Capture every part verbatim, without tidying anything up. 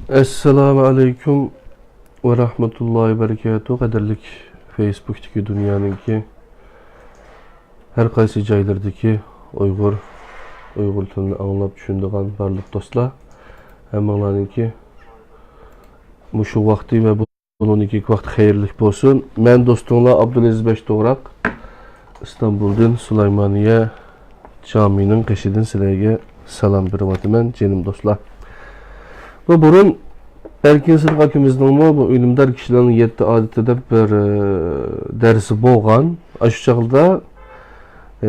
ئەسسالامۇ ئەلەيكۇم ۋە رەھمەتۇللاھى ۋە بەرىكاتۇھ. قەدىرلىك فېيسبۇكتىكى دۇنيانىڭكى ھەر قايسى جايلىرىدىكى ئۇيغۇر، ئۇيغۇر تىلىنى ئاڭلاپ چۈشىنىدىغان بارلىق دوستلار، ھەممىڭلارنىڭكى مۇشۇ ۋاقتى ۋە بۇ بۇنىڭدىن كېيىنكى ۋاقىت خەيرلىك بولسۇن. مەن دوستۇڭلار ئابدۇلئەزىز بەش توغراق. ئىستانبۇلدىن سۇلايمانىيە جامىنىڭ قېشىدىن سىلەرگە سالام بېرىۋاتىمەن، جېنىم دوستلار. بۇ بۇرۇن ئەركىن سىدىق ئاكىمىزنىڭمۇ بۇ ئۈنۈمدار كىشىلەرنىڭ يەتتە ئادىتى دەپ بىر، ئە، دەرسى بولغان. ئاشۇ چاغدا ئى،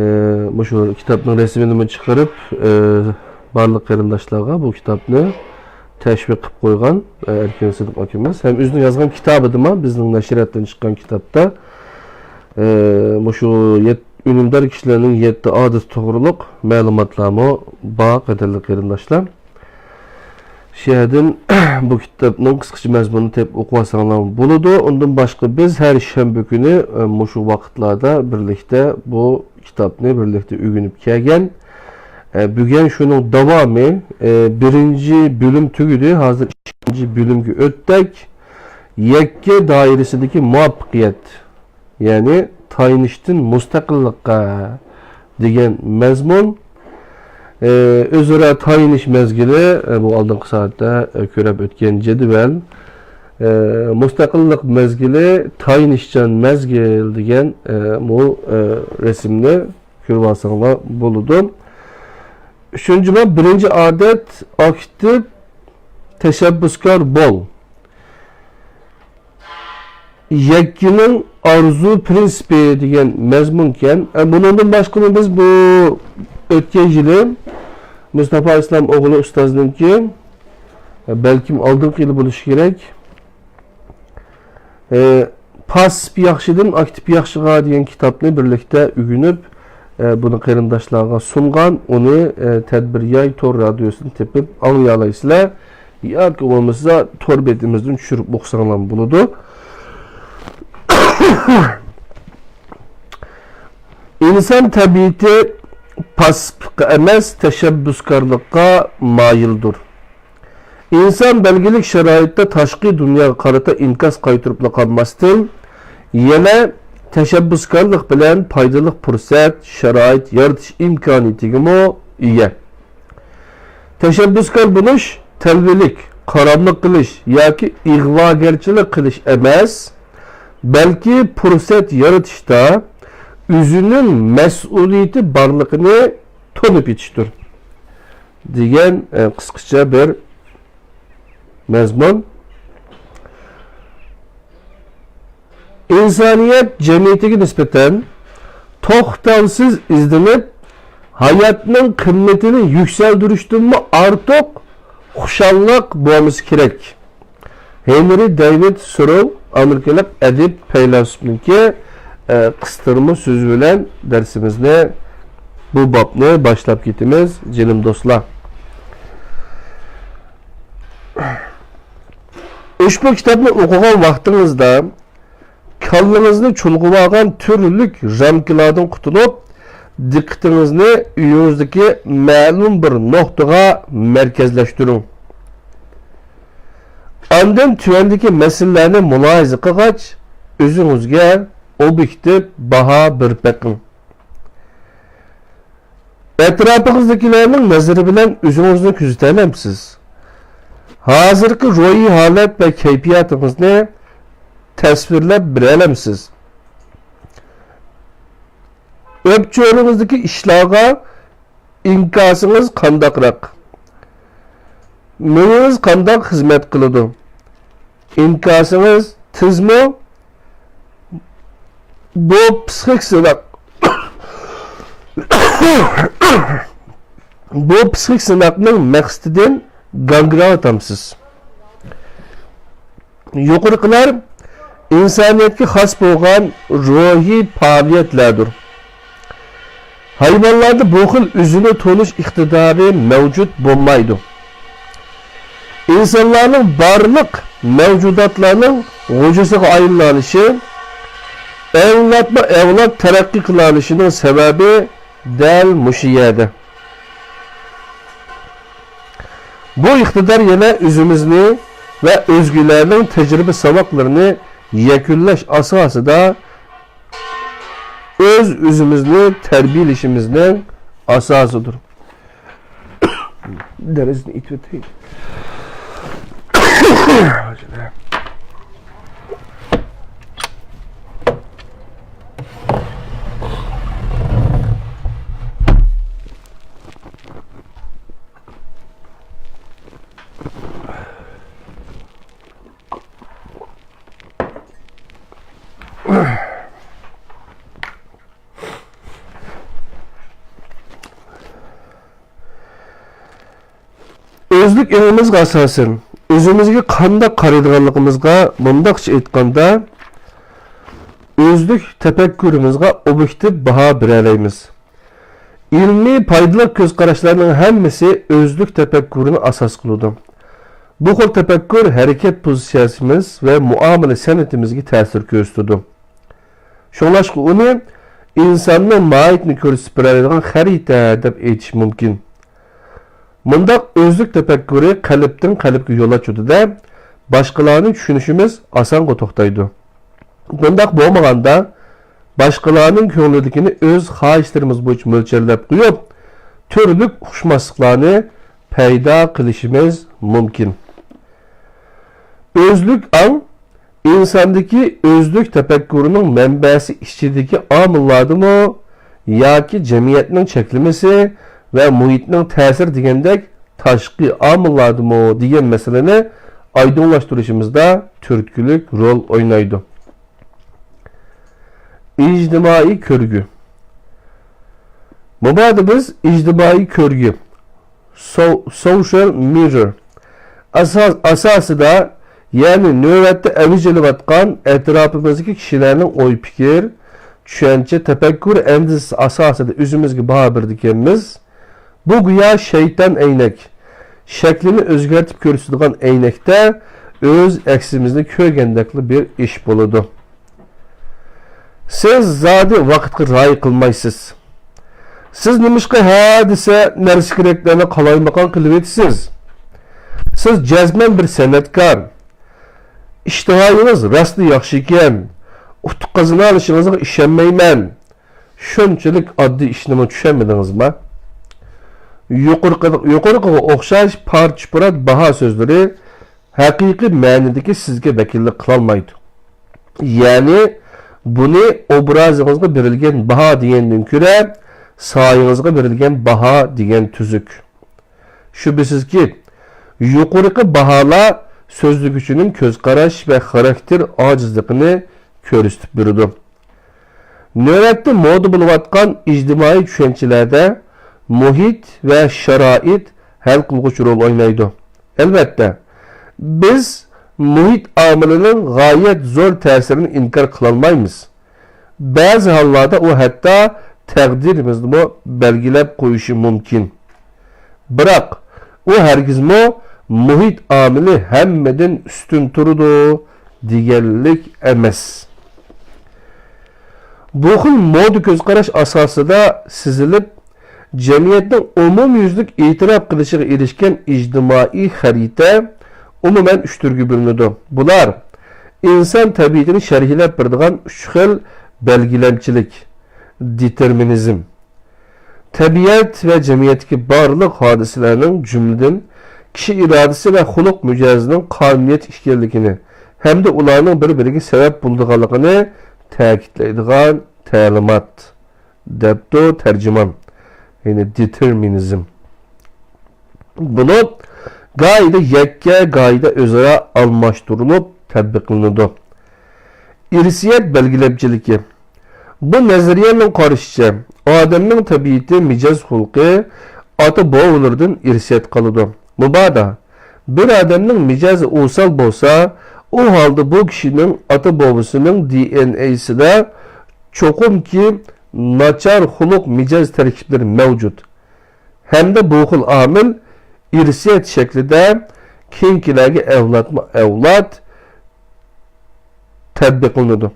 مۇشۇ كىتابنىڭ رەسىمىنىمۇ چىقىرىپ، ئى، بارلىق قېرىنداشلارغا بۇ كىتابنى تەشۋىق قىلىپ قويغان، ئى، ئەركىن سىدىق ئاكىمىز. ھەم ئۆزىنىڭ يازغان كىتابىدىمۇ، بىزنىڭ نەشرىياتتىن چىققان كىتابتا، ئى، مۇشۇ يەت-، ئۈنۈمدار كىشىلەرنىڭ يەتتە ئادىتى توغرۇلۇق مەلۇماتلارمۇ بار، قەدىرلىك قېرىنداشلار. شۇ يەردىن بۇ كىتابنىڭ قىسقىچە مەزمۇنىنى تېپىپ ئوقۇۋالساڭلار بولىدۇ. ئۇندىن باشقا بىز ھەر شەنبە كۈنى، ئە، مۇشۇ ۋاقىتلاردا بىرلىكتە بۇ كىتابنى بىرلىكتە ئۆگىنىپ كەلگەن. ئە، بۈگۈن شۇنىڭ داۋامى، ئە، بىرىنچى بۆلۈم تۈگىدى. ھازىر ئىككىنچى بۆلۈمگە ئۆتتۇق. يەككە دائىرىسىدىكى مۇۋەپپەقىيەت. يەنى تايىنىشتىن مۇستەقىللىققا دېگەن مەزمۇن. ئى، ئۆزئارا تايىنىش مەزگىلى، ئى، بۇ ئالدىنقى سائەتتە، ئى، كۆرۈپ ئۆتكەن جەدۋەل. ئى، مۇستەقىللىق مەزگىلى، تايىنىشچان مەزگىل دېگەن، ئى، بۇ، ئى، رەسىمنى كۆرۈۋالساڭلار بولىدۇ. ئۈچىنچى باب، بىرىنچى ئادەت، ئاكتىپ تەشەببۇسكار بول. يەككىنىڭ ئارزۇ پىرىنسىپى دېگەن مەزمۇنكەن. ئە، بۇنىڭدىن باشقىمۇ بىز بۇ ئۆتكەن يىلى مۇستافا ئىسلام ئوغلى ئۇستازنىڭكى، ئە، بەلكىم ئالدىنقى يىلى بولۇشى كېرەك. ئە، پاسسىپ ياخشىدىن ئاكتىپ ياخشىغا دېگەن كىتابنى بىرلىكتە ئۆگىنىپ، ئە، بۇنى قېرىنداشلارغا سۇنغان، ئۇنى، ئە، تەدبىر ياي تور رادىيوسىدىن تېپىپ ئاڭلىيالايسىلەر. ياكى بولمىسا تور بېتىمىزدىن چۈشۈرۈپ ئوقۇساڭلارمۇ بولىدۇ. ئىنسان تەبىئىتى پاسسىپلىققا ئەمەس، تەشەببۇسكارلىققا مايىلدۇر. ئىنسان بەلگىلىك شارائىتتا تاشقى دۇنياغا قارىتا ئىنكاس قايتۇرۇپلا قالماستىن، يەنە تەشەببۇسكارلىق بىلەن پايدىلىق پۇرسەت، شارائىت يارىتىش ئىمكانىيىتىگىمۇ ئىگە. تەشەببۇسكار بولۇش تەلۋىلىك، قاراملىق قىلىش ياكى ئىغۋاگەرچىلىك قىلىش ئەمەس، بەلكى پۇرسەت يارىتىشتا ئۆزىنىڭ مەسئۇلىيىتى بارلىقىنى تونۇپ يېتىشتۇر، دېگەن، ئە، قىسقىچە بىر مەزمۇن. ئىنسانىيەت جەمئىيىتىگە نىسبەتەن توختاۋسىز ئىزدىنىپ، ھاياتنىڭ قىممىتىنى يۈكسەلدۈرۈشتىنمۇ ئارتۇق خۇشاللىق بولمىسا كېرەك. ھېنرى دېۋىد سورو، ئامېرىكىلىق ئەدىب، پەيلاسوپنىڭكى، ئە، قىستۇرما سۆزى بىلەن دەرسىمىزنى، بۇ بابنى باشلاپ كېتىمىز، جېنىم دوستلار. ئۇشبۇ كىتابنى ئوقۇغان ۋاقتىڭىزدا كاللىڭىزنى چۇلغىۋالغان تۈرلۈك رامكىلاردىن قۇتۇلۇپ، دىققىتىڭىزنى ئۆيىڭىزدىكى مەلۇم بىر نۇقتىغا مەركەزلەشتۈرۈڭ. ئاندىن تۆۋەندىكى مەسىلىلەرنى مۇلاھىزە قىلغاچ، ئۆزىڭىزگە ئوبيېكتىپ باھا بېرىپ بېقىڭ. ئەتراپىڭىزدىكىلەرنىڭ نەزىرى بىلەن ئۆزىڭىزنى كۆزىتەلەمسىز؟ ھازىرقى روھىي ھالەت ۋە كەيپىياتىڭىزنى تەسۋىرلەپ بېرەلەمسىز؟ ئۆپچۆرىڭىزدىكى ئىشلارغا ئىنكاسىڭىز قانداقراق؟ مېڭىڭىز قانداق خىزمەت قىلىدۇ؟ ئىنكاسىڭىز تېزمۇ؟ بۇ پسىخىك سىناق، بۇ پسىخىك سىناقنىڭ مەقسىتىدىن گاڭگىراۋاتامسىز؟ يۇقىرىقىلار ئىنسانىيەتكە خاس بولغان روھىي پائالىيەتلەردۇر. ھايۋانلاردا بۇ خىل ئۆزىنى تونۇش ئىقتىدارى مەۋجۇت بولمايدۇ. ئىنسانلارنىڭ بارلىق مەۋجۇداتلارنىڭ غوجىسىغا ئايلىنالىشى، ئەۋلادمۇ ئەۋلاد تەرەققىي قىلالىشىنىڭ سەۋەبى دەل مۇشۇ يەردە. بۇ ئىقتىدار يەنە ئۆزىمىزنى ۋە ئۆزگىلەرنىڭ تەجرىبە ساۋاقلىرىنى يەكۈنلەش ئاساسىدا ئۆز-ئۆزىمىزنى تەربىيەلىشىمىزنىڭ ئاساسىدۇر. دەرسنى ئېيتىۋېتەي. ئۆزلۈك ئېڭىمىزغا ئاساسەن، ئۆزىمىزگە قانداق قارايدىغانلىقىمىزغا، مۇنداقچە ئېيتقاندا، ئۆزلۈك تەپەككۇرىمىزغا ئوبيېكتىپ باھا بېرەلەيمىز. ئىلمىي پايدىلىق كۆز قاراشلارنىڭ ھەممىسى ئۆزلۈك تەپەككۇرىنى ئاساس قىلىدۇ. بۇ خىل تەپەككۇر ھەرىكەت پوزىتسىيەسىمىز ۋە مۇئامىلە سەنئىتىمىزگە تەسىر كۆرسىتىدۇ. شۇڭلاشقا ئۇنى ئىنساننىڭ ماھىيىتىنى كۆرسىتىپ بېرەلەيدىغان خەرىتە دەپ ئېيتىش مۇمكىن. مۇنداق ئۆزلۈك تەپەككۇرى قەلبتىن قەلبكە يول ئاچىدۇ-دە، باشقىلارنى چۈشىنىشىمىز ئاسانغا توختايدۇ. بۇنداق بولمىغاندا، باشقىلارنىڭ كۆڭلىدىكىنى ئۆز خاھىشلىرىمىز بويىچە مۆلچەرلەپ قويۇپ، تۈرلۈك ئۇقۇشماسلىقلارنى پەيدا قىلىشىمىز مۇمكىن. ئۆزلۈك ئاڭ ئىنساندىكى ئۆزلۈك تەپەككۇرىنىڭ مەنبەسى ئىچىدىكى ئامىللاردىمۇ ياكى جەمئىيەتنىڭ چەكلىمىسى ۋە مۇھىتنىڭ تەسىرى دېگەندەك تاشقى ئامىللاردىمۇ دېگەن مەسىلىنى ئايدىڭلاشتۇرۇشىمىزدا تۈرتكىلىك رول ئوينايدۇ. ئىجتىمائىي كۆرگۈ. مۇبادا بىز ئىجتىمائىي كۆرگۈ، سو-، social mirror، ئاساس-، ئاساسىدا، يەنى نۆۋەتتە ئەۋج ئېلىۋاتقان ئەتراپىمىزدىكى كىشىلەرنىڭ ئوي-پىكىر، چۈشەنچە، تەپەككۇر ئەندىزىسى ئاساسىدا ئۆزىمىزگە باھا بېرىدىكەنمىز. بۇ گويا شەيتان ئەينەك، شەكلىنى ئۆزگەرتىپ كۆرسىتىدىغان ئەينەكتە ئۆز ئەكسىمىزنى كۆرگەندەكلا بىر ئىش بولىدۇ. سىز زادى ۋاقىتقا رىئايە قىلمايسىز. سىز نېمىشقا ھە دېسە نەرسە-كېرەكلەرنى قالايمىقان قىلىۋېتىسىز؟ سىز جەزمەن بىر سەنئەتكار. ئىشتىھايىڭىز راستلا ياخشى ئىكەن. ئۇتۇق قازىنالىشىڭىزغا ئىشەنمەيمەن. شۇنچىلىك ئاددىي ئىشنىمۇ چۈشەنمىدىڭىزما؟ يۇقىرىقىغا، يۇقىرىقىغا ئوخشاش پارچە-پۇرات باھا سۆزلىرى ھەقىقىي مەنىدىكى سىزگە ۋەكىللىك قىلالمايدۇ. يەنى بۇنى ئوبرازىڭىزغا بېرىلگەن باھا دېگەندىن كۆرە سايىڭىزغا بېرىلگەن باھا دېگەن تۈزۈك. شۈبھىسىزكى، يۇقىرىقى باھالار سۆزلىگۈچىنىڭ كۆز قاراش ۋە خاراكتېر ئاجىزلىقىنى كۆرسىتىپ بېرىدۇ. نۆۋەتتە مودا بولۇۋاتقان ئىجتىمائىي چۈشەنچىلەردە مۇھىت ۋە شارائىت ھەل قىلغۇچ رول ئوينايدۇ. ئەلۋەتتە، بىز مۇھىت ئامىلىنىڭ غايەت زور تەسىرىنى ئىنكار قىلالمايمىز. بەزى ھاللاردا ئۇ ھەتتا تەقدىرىمىزنىمۇ بەلگىلەپ قويۇشى مۇمكىن. بىراق، ئۇ ھەرگىزمۇ مۇھىت ئامىلى ھەممىدىن ئۈستۈن تۇرىدۇ دېگەنلىك ئەمەس. بۇ خىل مودا كۆز قاراش ئاساسىدا سىزىلىپ، جەمئىيەتنىڭ ئومۇميۈزلۈك ئېتىراپ قىلىشىغا ئېرىشكەن ئىجتىمائىي خەرىتە ئومۇمەن ئۈچ تۈرگە بۆلۈنىدۇ. بۇلار ئىنسان تەبىئىتىنى شەرھلەپ بېرىدىغان ئۈچ خىل بەلگىلەمچىلىك، دېتېرمىنىزم. تەبىئەت ۋە جەمئىيەتتىكى بارلىق ھادىسىلەرنىڭ، جۈملىدىن كىشى ئىرادىسى ۋە خۇلق مىجەزىنىڭ قانۇنىيەت ئىكەنلىكىنى ھەمدە ئۇلارنىڭ بىر-بىرىگە سەۋەب بولىدىغانلىقىنى تەكىتلەيدىغان تەلىمات، دەپتۇ تەرجىمان، يەنى دېتېرمىنىزم. بۇلار گاھىدا يەككە، گاھىدا ئۆزئارا ئالماشتۇرۇلۇپ تەتبىقلىنىدۇ. ئىرسىيەت بەلگىلەمچىلىكى. بۇ نەزەرىيەنىڭ قارىشىچە، ئادەمنىڭ تەبىئىتى، مىجەز خۇلقى ئاتا-بوۋىلىرىدىن ئىرسىيەت قالىدۇ. مۇبادا بىر ئادەمنىڭ مىجەزى ئوسال بولسا، ئۇ ھالدا بۇ كىشىنىڭ ئاتا-بوۋىسىنىڭ دى ئېن ئەيسىدە چوقۇمكى ناچار خۇلق مىجەز تەركىبلىرى مەۋجۇت. ھەمدە بۇ خىل ئامىل ئىرسىيەت شەكلىدە كېيىنكىلەرگە ئەۋلادمۇ ئەۋلاد تەتبىقلىنىدۇ.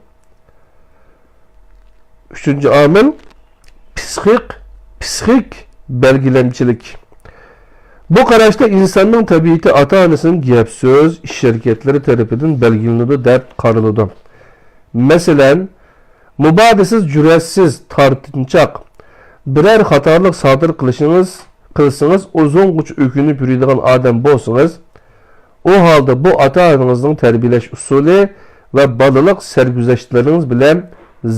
ئۈچىنچى ئامىل، پسىخىك، پسىخىك بەلگىلەمچىلىك. بۇ قاراشتا ئىنساننىڭ تەبىئىتى ئاتا-ئانىسىنىڭ گەپ-سۆز، ئىش-ھەرىكەتلىرى تەرىپىدىن بەلگىلىنىدۇ دەپ قارىلىدۇ. مەسىلەن، مۇبادا سىز جۈرئەتسىز، تارتىنچاق، بىرەر خاتالىق سادىر قىلىشىڭىز، قىلسىڭىز، ئۇزۇنغىچە ئۆكۈنۈپ يۈرىدىغان ئادەم بولسىڭىز، ئۇ ھالدا بۇ ئاتا-ئانىڭىزنىڭ تەربىيەلەش ئۇسۇلى ۋە بالىلىق سەرگۈزەشتلىرىڭىز بىلەن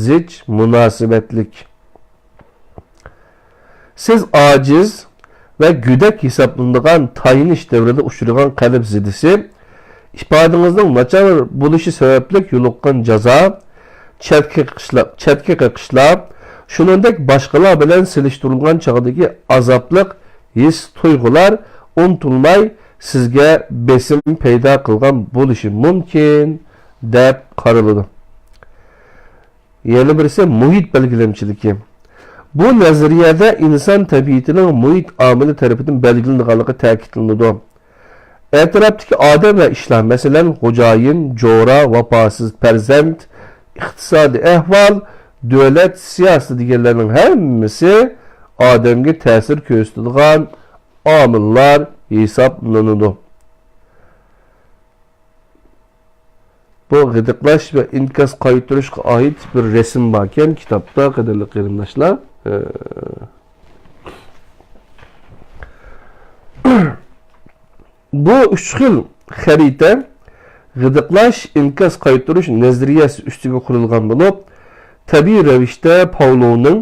زىچ مۇناسىۋەتلىك. سىز ئاجىز ۋە گۆدەك ھېسابلىنىدىغان تايىنىش دەۋرىدە ئۇچرىغان قەلب زىدىسى، ئىپادىڭىزنىڭ ناچار بولۇشى سەۋەبلىك يولۇققان جازا، چەتكە قېقىشلار، چەتكە قېقىشلار، شۇنىڭدەك باشقىلار بىلەن سېلىشتۇرۇلغان چاغدىكى ئازابلىق ھېس-تۇيغۇلار ئۇنتۇلماي سىزگە بېسىم پەيدا قىلغان بولۇشى مۇمكىن، دەپ قارىلىدۇ. يەنە بىرسى مۇھىت بەلگىلەمچىلىكى. بۇ نەزەرىيەدە ئىنسان تەبىئىتىنىڭ مۇھىت ئامىلى تەرىپىدىن بەلگىلىنىدىغانلىقى تەكىتلىنىدۇ. ئەتراپتىكى ئادەم ۋە ئىشلار، مەسىلەن، خوجايىن، جورا، ۋاپاسىز پەرزەنت، ئىقتىسادىي ئەھۋال، دۆلەت سىياسىتى دېگەنلەرنىڭ ھەممىسى ئادەمگە تەسىر كۆرسىتىدىغان ئامىللار ھېسابلىنىدۇ. بۇ غىدىقلاش ۋە ئىنكاس قايتۇرۇشقا ئائىت بىر رەسىم باركەن كىتابتا، قەدىرلىك قېرىنداشلار. بۇ ئۈچ خىل خەرىتە غىدىقلاش، ئىنكاس قايتۇرۇش نەزەرىيەسى ئۈستىگە قۇرۇلغان بولۇپ، تەبىئىي رەۋىشتە پاۋلونىڭ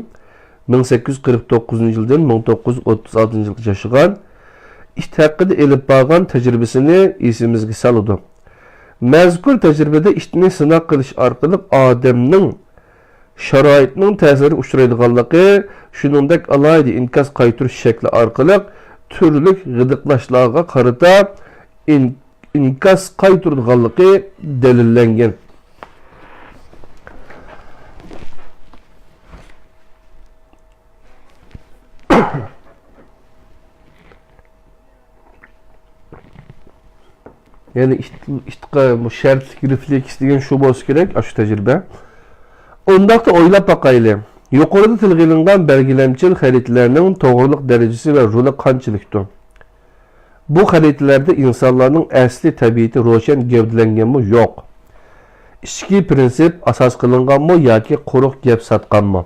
مىڭ سەككىز يۈز قىرىق توققۇزىنچى يىلدىن مىڭ توققۇز يۈز ئوتتۇز ئالتىنچى يىلغىچە ياشىغان ئىت ھەققىدە ئېلىپ بارغان تەجرىبىسىنى ئېسىمىزگە سالىدۇ. مەزكۇر تەجرىبىدە ئىتنى سىناق قىلىش ئارقىلىق ئادەمنىڭ شارائىتنىڭ تەسىرىگە ئۇچرايدىغانلىقى، شۇنىڭدەك ئالاھىدە ئىنكاس قايتۇرۇش شەكلى ئارقىلىق تۈرلۈك غىدىقلاشلارغا قارىتا ئىن-، ئىنكاس قايتۇرىدىغانلىقى دەلىللەنگەن. يەنى ئىت-، ئىتقا بۇ شەرتلىك رېفلېكس دېگەن شۇ بولسا كېرەك، ئاشۇ تەجرىبە. ئۇنداقتا ئويلاپ باقايلى، يۇقىرىدا تىلغا ئېلىنغان بەلگىلەمچىل خەرىتىلەرنىڭ توغرىلىق دەرىجىسى ۋە رولى قانچىلىكتۇر؟ بۇ خەرىتىلەردە ئىنسانلارنىڭ ئەسلى تەبىئىتى روشەن گەۋدىلەنگەنمۇ يوق؟ ئىچكى پىرىنسىپ ئاساس قىلىنغانمۇ ياكى قۇرۇق گەپ ساتقانمۇ؟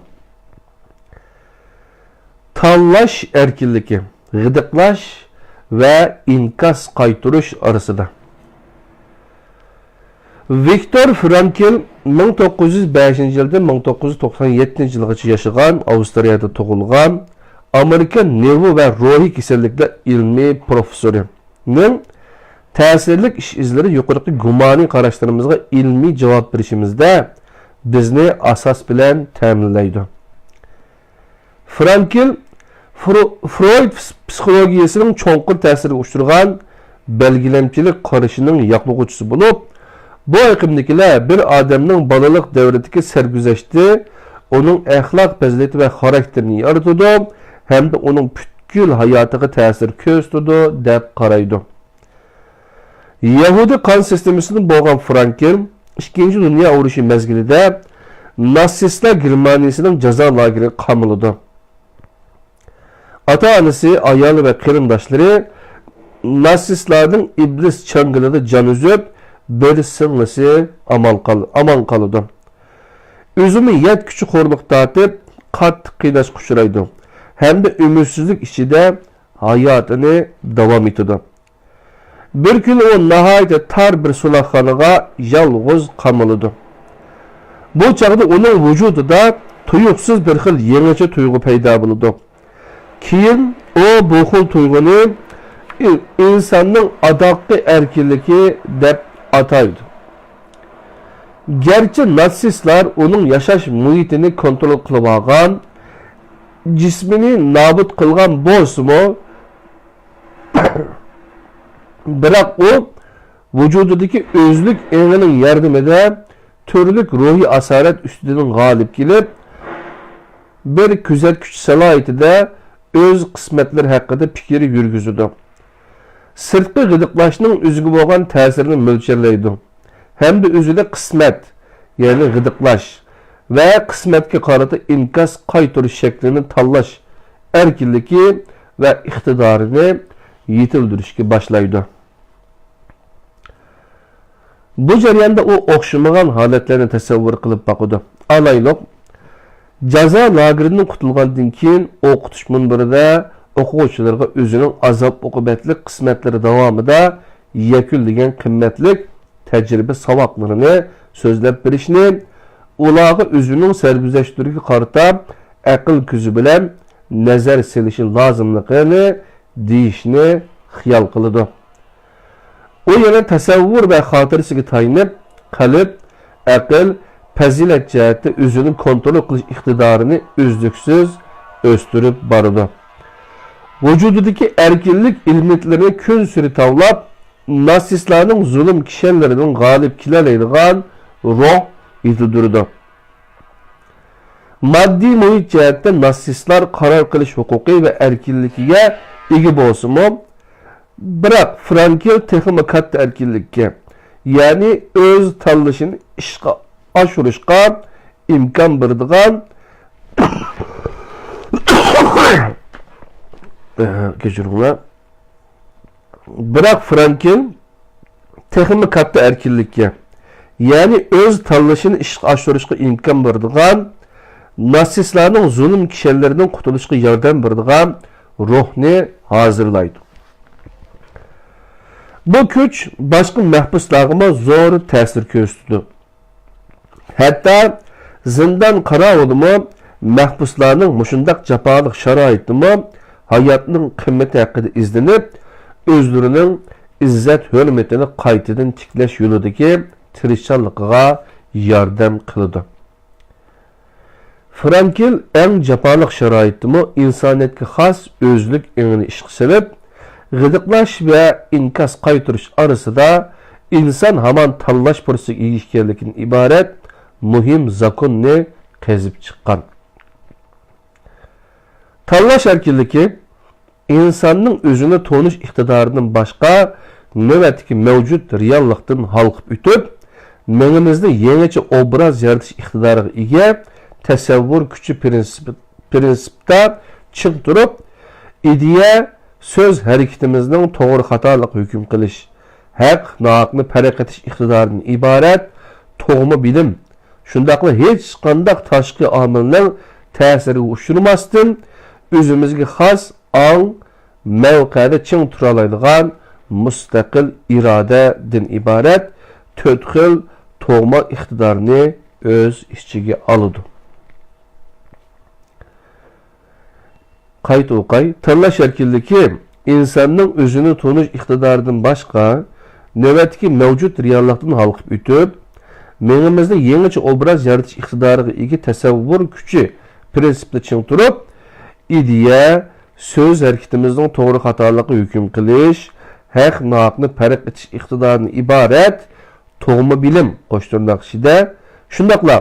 تاللاش ئەركىنلىكى، غىدىقلاش ۋە ئىنكاس قايتۇرۇش ئارىسىدا. ۋىكتور فرانكل مىڭ توققۇز يۈز بەشىنچى يىلدىن مىڭ توققۇز يۈز توقسان يەتتىنچى يىلغىچە ياشىغان، ئاۋسترىيەدە تۇغۇلغان، ئامېرىكا نېرۋا ۋە روھىي كېسەللىكلەر ئىلمىي پروفېسسورى نىڭ تەسىرلىك ئىش ئىزلىرى يۇقىرىقى گۇمانىي قاراشلىرىمىزغا ئىلمىي جاۋاب بېرىشىمىزدە بىزنى ئاساس بىلەن تەمىنلەيدۇ. فرانكل فرو-، فرويد پس-، پسىخولوگىيەسىنىڭ چوڭقۇر تەسىرىگە ئۇچرىغان بەلگىلەمچىلىك قارىشىنىڭ ياقلىغۇچىسى بولۇپ، بۇ ئېقىمدىكىلەر بىر ئادەمنىڭ بالىلىق دەۋرىدىكى سەرگۈزەشتى ئۇنىڭ ئەخلاق پەزىلىتى ۋە خاراكتېرىنى يارىتىدۇ ھەمدە ئۇنىڭ پۈتكۈل ھاياتىغا تەسىر كۆرسىتىدۇ، دەپ قارايدۇ. يەھۇدىي قان سىستېمىسىدىن بولغان فرانكل ئىككىنچى دۇنيا ئۇرۇشى مەزگىلىدە ناتسىستلار گېرمانىيىسىنىڭ جازا لاگېرىغا قامىلىدۇ. ئاتا-ئانىسى، ئايالى ۋە قېرىنداشلىرى ناتسىستلارنىڭ ئىبلىس چاڭگىلىدا جان ئۈزۈپ، بىر سىڭلىسى ئامال قال-، ئامان قالىدۇ. ئۆزىمۇ يەتكۈچە خورلۇق تارتىپ، قاتتىق قىيناشقا ئۇچرايدۇ ھەمدە ئۈمىدسىزلىك ئىچىدە ھاياتىنى داۋام ئېتىدۇ. بىر كۈنى ئۇ ناھايىتى تار بىر سوراقخانىغا يالغۇز قامىلىدۇ. بۇ چاغدا ئۇنىڭ ۋۇجۇدىدا تۇيۇقسىز بىر خىل يېڭىچە تۇيغۇ پەيدا بولىدۇ. كېيىن ئۇ بۇ خىل تۇيغۇنى ئىن-، ئىنساننىڭ ئاداققى ئەركىنلىكى دەپ ئاتايدۇ. گەرچە ناتسىستلار ئۇنىڭ ياشاش مۇھىتىنى كونترول قىلىۋالغان، جىسمىنى نابۇت قىلغان بولسىمۇ، بىراق ئۇ ۋۇجۇدىدىكى ئۆزلۈك ئېڭىنىڭ ياردىمىدە تۈرلۈك روھىي ئاسارەت ئۈستىدىن غالىب كېلىپ، بىر كۆزەتكۈچى سالاھىيىتىدە ئۆز قىسمەتلىرى ھەققىدە پىكىر يۈرگۈزىدۇ. سىرتقى غىدىقلاشنىڭ ئۆزىگە بولغان تەسىرىنى مۆلچەرلەيدۇ ھەمدە ئۆزىدە قىسمەت، يەنى غىدىقلاش ۋە قىسمەتكە قارىتا ئىنكاس قايتۇرۇش شەكلىنى تاللاش ئەركىنلىكى ۋە ئىقتىدارىنى يېتىلدۈرۈشكە باشلايدۇ. بۇ جەرياندا ئۇ ئوخشىمىغان ھالەتلەرنى تەسەۋۋۇر قىلىپ باقىدۇ. ئالايلۇق، جازا لاگېرىدىن قۇتۇلغاندىن كېيىن ئوقۇتۇش مۇنبىرىدە ئوقۇغۇچىلىرىغا ئۆزىنىڭ ئازاب-ئوقۇبەتلىك قىسمەتلىرى داۋامىدا يەكۈنلىگەن قىممەتلىك تەجرىبە ساۋاقلىرىنى سۆزلەپ بېرىشنى، ئۇلارغا ئۆزىنىڭ سەرگۈزەشتلىرىگە قارىتا ئەقىل كۆزى بىلەن نەزەر سېلىشى لازىملىقىنى دېيىشنى خىيال قىلىدۇ. ئۇ يەنە تەسەۋۋۇر ۋە خاتىرىسىگە تايىنىپ، قەلب، ئەقىل، پەزىلەت جەھەتتە ئۆزىنى كونترول قىلىش ئىقتىدارىنى ئۈزلۈكسىز ئۆستۈرۈپ بارىدۇ. ۋۇجۇدىدىكى ئەركىنلىك ئېلېمېنتلىرىنى كۈنسېرى تاۋلاپ، ناتسىستلارنىڭ زۇلۇم كىشەنلىرىدىن غالىب كېلەلەيدىغان روھ يېتىلدۈرىدۇ. ماددىي مۇھىت جەھەتتە ناتسىستلار قارار قىلىش ھوقۇقى ۋە ئەركىنلىكىگە ئىگە بولسىمۇ، بىراق فرانكېل تېخىمۇ كاتتا ئەركىنلىككە، يەنى ئۆز تاللىشىنى ئىشقا ئاشۇرۇشقا ئىمكان بېرىدىغان، كەچۈرۈڭلار. بىراق فرانكېل تېخىمۇ كاتتا ئەركىنلىككە، يەنى ئۆز تاللىشىنى ئىشقا ئاشۇرۇشقا ئىمكان بېرىدىغان، ناتسىستلارنىڭ زۇلۇم كىشەنلىرىدىن قۇتۇلۇشقا ياردەم بېرىدىغان روھنى ھازىرلايدۇ. بۇ كۈچ باشقا مەھبۇسلارغىمۇ زور تەسىر كۆرسىتىدۇ. ھەتتا زىندان قاراۋۇلىمۇ مەھبۇسلارنىڭ مۇشۇنداق جاپالىق شارائىتتىمۇ ھاياتنىڭ قىممىتى ھەققىدە ئىزدىنىپ، ئۆزلىرىنىڭ ئىززەت-ھۆرمىتىنى قايتىدىن تىكلەش يولىدىكى تىرىشچانلىقىغا ياردەم قىلىدۇ. فرانكېل ئەڭ جاپالىق شارائىتتىمۇ ئىنسانىيەتكە خاس ئۆزلۈك ئېڭىنى ئىشقا سېلىپ، غىدىقلاش ۋە ئىنكاس قايتۇرۇش ئارىسىدا ئىنسان ھامان تاللاش پۇرسىتىگە ئىگە ئىكەنلىكىدىن ئىبارەت مۇھىم زاكوننى قېزىپ چىققان. تاللاش ئەركىنلىكى ئىنساننىڭ ئۆزىنى تونۇش ئىقتىدارىدىن باشقا، نۆۋەتتىكى مەۋجۇت رېئاللىقتىن ھالقىپ ئۆتۈپ، مېڭىمىزدە يېڭىچە ئوبراز يارىتىش ئىقتىدارىغا ئىگە تەسەۋۋۇر كۈچى پىرىنسىپ-، پىرىنسىپتا چىڭ تۇرۇپ، ئىدىيە، سۆز ھەرىكىتىمىزنىڭ توغرا خاتالىقى ھۆكۈم قىلىش، ھەق ناھەقنى پەرق ئېتىش ئىقتىدارىدىن ئىبارەت تۇغما بىلىم، شۇنداقلا ھېچقانداق تاشقى ئامىلنىڭ تەسىرىگە ئۇچرىماستىن، ئۆزىمىزگە خاس ئاڭ، مەۋقەدە چىڭ تۇرالايدىغان مۇستەقىل ئىرادىدىن ئىبارەت تۆت خىل تۇغما ئىقتىدارنى ئۆز ئىچىگە ئالىدۇ. قايتا ئوقاي. تاللاش ئەركىنلىكى ئىنساننىڭ ئۆزىنى تونۇش ئىقتىدارىدىن باشقا، نۆۋەتتىكى مەۋجۇت رېئاللىقتىن ھالقىپ ئۆتۈپ، مېڭىمىزدە يېڭىچە ئوبراز يارىتىش ئىقتىدارىغا ئىگە تەسەۋۋۇر كۈچى پىرىنسىپتا چىڭ تۇرۇپ، ئىدىيە، سۆز ھەرىكىتىمىزنىڭ توغرا خاتالىقى ھۆكۈم قىلىش، ھەق ناھەقنى پەرق ئېتىش ئىقتىدارىدىن ئىبارەت تۇغما بىلىم قوش تىرناق ئىچىدە، شۇنداقلا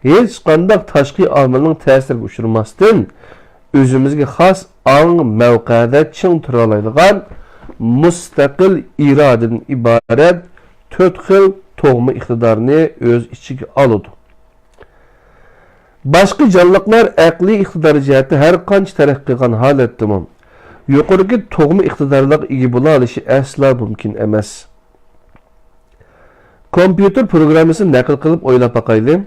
ھېچقانداق تاشقى ئامىلنىڭ تەسىرىگە ئۇچرىماستىن، ئۆزىمىزگە خاس ئاڭ مەۋقەدە چىڭ تۇرالايدىغان مۇستەقىل ئىرادىدىن ئىبارەت تۆت خىل تۇغما ئىقتىدارنى ئۆز ئىچىگە ئالىدۇ. باشقا جانلىقلار ئەقلىي ئىقتىدار جەھەتتە ھەر قانچە تەرەققىي قىلغان ھالەتتىمۇ، يۇقىرىقى تۇغما ئىقتىدارلارغا ئىگە بولالىشى ئەسلا مۇمكىن ئەمەس. كومپيۇتېر پروگراممىسىنى نەقىل قىلىپ ئويلاپ باقايلى.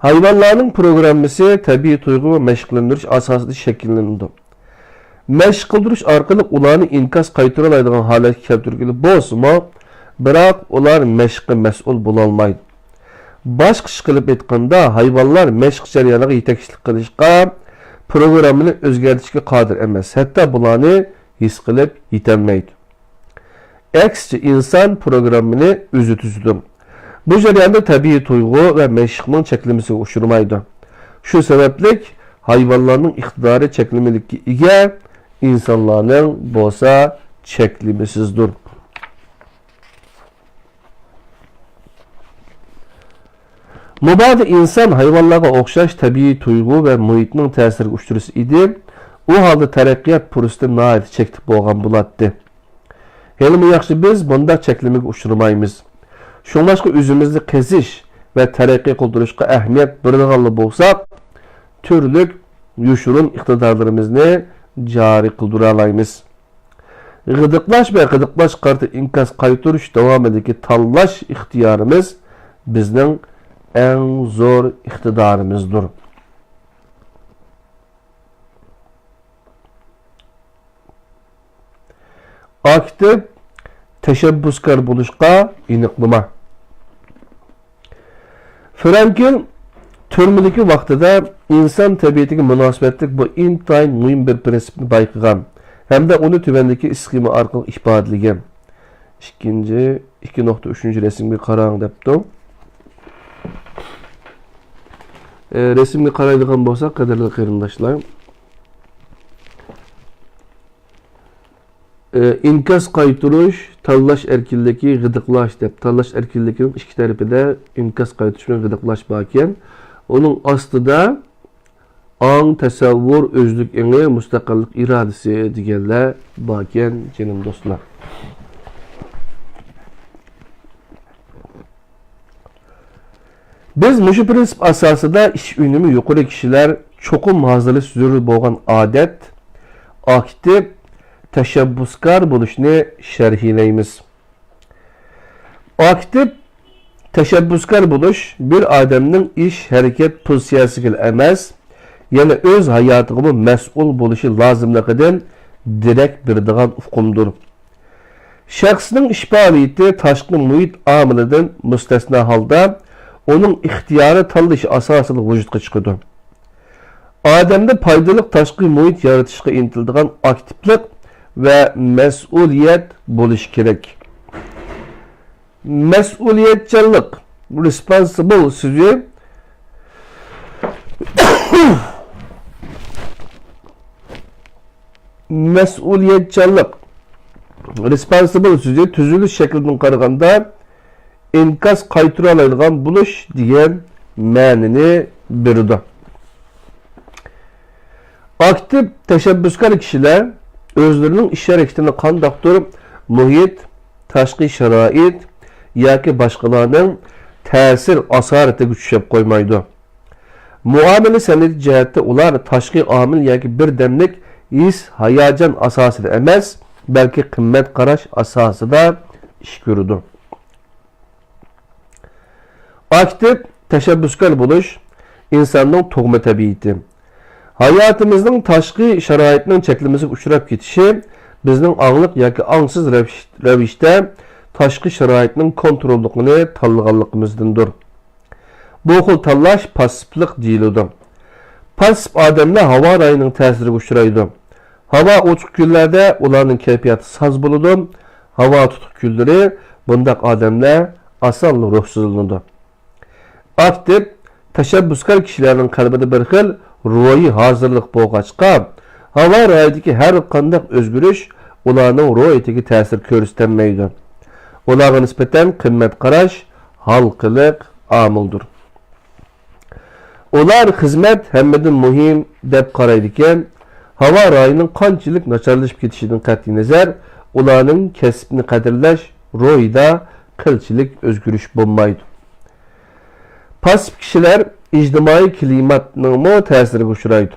ھايۋانلارنىڭ پروگراممىسى تەبىئىي تۇيغۇ ۋە مەشىقلەندۈرۈش ئاساسىدا شەكىللىنىدۇ. مەشىق قىلدۇرۇش ئارقىلىق ئۇلارنى ئىنكاس قايتۇرالايدىغان ھالەتكە كەلتۈرگىلى بولسىمۇ، بىراق ئۇلار مەشىققە مەسئۇل بولالمايدۇ. باشقىچە قىلىپ ئېيتقاندا، ھايۋانلار مەشىق جەريانىغا يېتەكچىلىك قىلىشقا، پروگراممىنى ئۆزگەرتىشكە قادىر ئەمەس، ھەتتا بۇلارنى ھېس قىلىپ يېتەلمەيدۇ. ئەكسىچە، ئىنسان پروگراممىنى ئۆزى تۈزىدۇ. بۇ جەرياندا تەبىئىي تۇيغۇ ۋە مەشىقنىڭ چەكلىمىسىگە ئۇچرىمايدۇ. شۇ سەۋەبلىك ھايۋانلارنىڭ ئىقتىدارى چەكلىمىلىككە ئىگە، ئىنسانلارنىڭ بولسا چەكلىمىسىزدۇر. مۇبادا ئىنسان ھايۋانلارغا ئوخشاش تەبىئىي تۇيغۇ ۋە مۇھىتنىڭ تەسىرىگە ئۇچرىسا ئىدى، ئۇ ھالدا تەرەققىيات پۇرسىتى ناھايىتى چەكلىك بولغان بولاتتى. ھېلىمۇ ياخشى، بىز بۇنداق چەكلىمىگە ئۇچرىمايمىز. شۇڭلاشقا ئۆزىمىزنى قېزىش ۋە تەرەققىي قىلدۇرۇشقا ئەھمىيەت بېرىدىغانلا بولساق، تۈرلۈك يوشۇرۇن ئىقتىدارلىرىمىزنى جارى قىلدۇرالايمىز. غىدىقلاش ۋە غىدىقلاشقا قارىتا ئىنكاس قايتۇرۇش داۋامىدىكى تاللاش ئىختىيارىمىز بىزنىڭ ئەڭ زور ئىقتىدارىمىزدۇر. ئاكتىپ تەشەببۇسكار بولۇشقا ئېنىقلىما. فرانكل تۈرمىدىكى ۋاقتىدا ئىنسان تەبىئىتىگە مۇناسىۋەتلىك بۇ ئىنتايىن مۇھىم بىر پىرىنسىپنى بايقىغان ھەمدە ئۇنى تۆۋەندىكى ئىسخېما ئارقىلىق ئىپادىلىگەن. ئىككىنچى، ئىككى نۇقتا ئۈچىنچى رەسىمگە قاراڭ دەپتۇ. ئە، رەسىمگە قارايدىغان بولساق، قەدىرلىك قېرىنداشلار، ئە، ئىنكاس قايتۇرۇش، تاللاش ئەركىنلىكى، غىدىقلاش دەپ، تاللاش ئەركىنلىكىنىڭ ئىككى تەرىپىدە ئىنكاس قايتۇرۇش بىلەن غىدىقلاش باركەن. ئۇنىڭ ئاستىدا ئاڭ، تەسەۋۋۇر، ئۆزلۈك ئېڭى، مۇستەقىللىق ئىرادىسى دېگەنلەر باركەن، جېنىم دوستلار. بىز مۇشۇ پىرىنسىپ ئاساسىدا ئىش ئۈنۈمى يۇقىرى كىشىلەر چوقۇم ھازىرلىشى زۆرۈر بولغان ئادەت، ئاكتىپ تەشەببۇسكار بولۇشنى شەرھلەيمىز. ئاكتىپ تەشەببۇسكار بولۇش بىر ئادەمنىڭ ئىش، ھەرىكەت پوزىتسىيەسىگىلا ئەمەس، يەنە ئۆز ھاياتىغىمۇ مەسئۇل بولۇشى لازىملىقىدىن دېرەك بېرىدىغان ئۇقۇمدۇر. شەخسنىڭ ئىش پائالىيىتى تاشقى مۇھىت ئامىلىدىن مۇستەسنا ھالدا ئۇنىڭ ئىختىيارىي تاللىشى ئاساسىدا ۋۇجۇدقا چىقىدۇ. ئادەمدە پايدىلىق تاشقى مۇھىت يارىتىشقا ئىنتىلىدىغان ئاكتىپلىق ۋە مەسئۇلىيەت بولۇشى كېرەك. مەسئۇلىيەتچانلىق، responsible سۆزى، مەسئۇلىيەتچانلىق، responsible سۆزى تۈزۈلۈش شەكلىدىن قارىغاندا ئىنكاس قايتۇرالايدىغان بولۇش دېگەن مەنىنى بېرىدۇ. ئاكتىپ تەشەببۇسكار كىشىلەر ئۆزلىرىنىڭ ئىش ھەرىكىتىنى قانداقتۇر مۇھىت، تاشقى شارائىت ياكى باشقىلارنىڭ تەسىر ئاسارىتىگە چۈشۈپ قويمايدۇ. مۇئامىلە سەنئىتى جەھەتتە ئۇلار تاشقى ئامىل ياكى بىر دەملىك ھېس-ھاياجان ئاساسىدا ئەمەس، بەلكى قىممەت قاراش ئاساسىدا ئىش كۆرىدۇ. ئاكتىپ تەشەببۇسكار بولۇش ئىنساننىڭ تۇغما تەبىئىتى. ھاياتىمىزنىڭ تاشقى شارائىتنىڭ چەكلىمىسىگە ئۇچراپ كېتىشى بىزنىڭ ئاڭلىق ياكى ئاڭسىز رەۋىش-، رەۋىشتە تاشقى شارائىتنىڭ كونتروللۇقىنى تاللىغانلىقىمىزدىندۇر. بۇ خىل تاللاش پاسسىپلىق دېيىلىدۇ. پاسسىپ ئادەملەر ھاۋا رايىنىڭ تەسىرىگە ئۇچرايدۇ. ھاۋا ئوچۇق كۈنلەردە ئۇلارنىڭ كەيپىياتى ساز بولىدۇ. ھاۋا تۇتۇق كۈنلىرى بۇنداق ئادەملەر ئاسانلا روھسىزلىنىدۇ. ئاكتىپ، تەشەببۇسكار كىشىلەرنىڭ قەلبىدە بىر خىل روھىي ھازىرلىق بولغاچقا، ھاۋا رايىدىكى ھەر قانداق ئۆزگىرىش ئۇلارنىڭ روھىيىتىگە تەسىر كۆرسىتەلمەيدۇ. ئۇلارغا نىسبەتەن قىممەت قاراش ھالقىلىق ئامىلدۇر. ئۇلار خىزمەت ھەممىدىن مۇھىم دەپ قارايدىكەن، ھاۋا رايىنىڭ قانچىلىك ناچارلىشىپ كېتىشىدىن قەتئىينەزەر، ئۇلارنىڭ كەسىپنى قەدىرلەش روھىدا قىلچىلىك ئۆزگىرىش بولمايدۇ. پاسسىپ كىشىلەر ئىجتىمائىي كىلىماتنىڭمۇ تەسىرىگە ئۇچرايدۇ.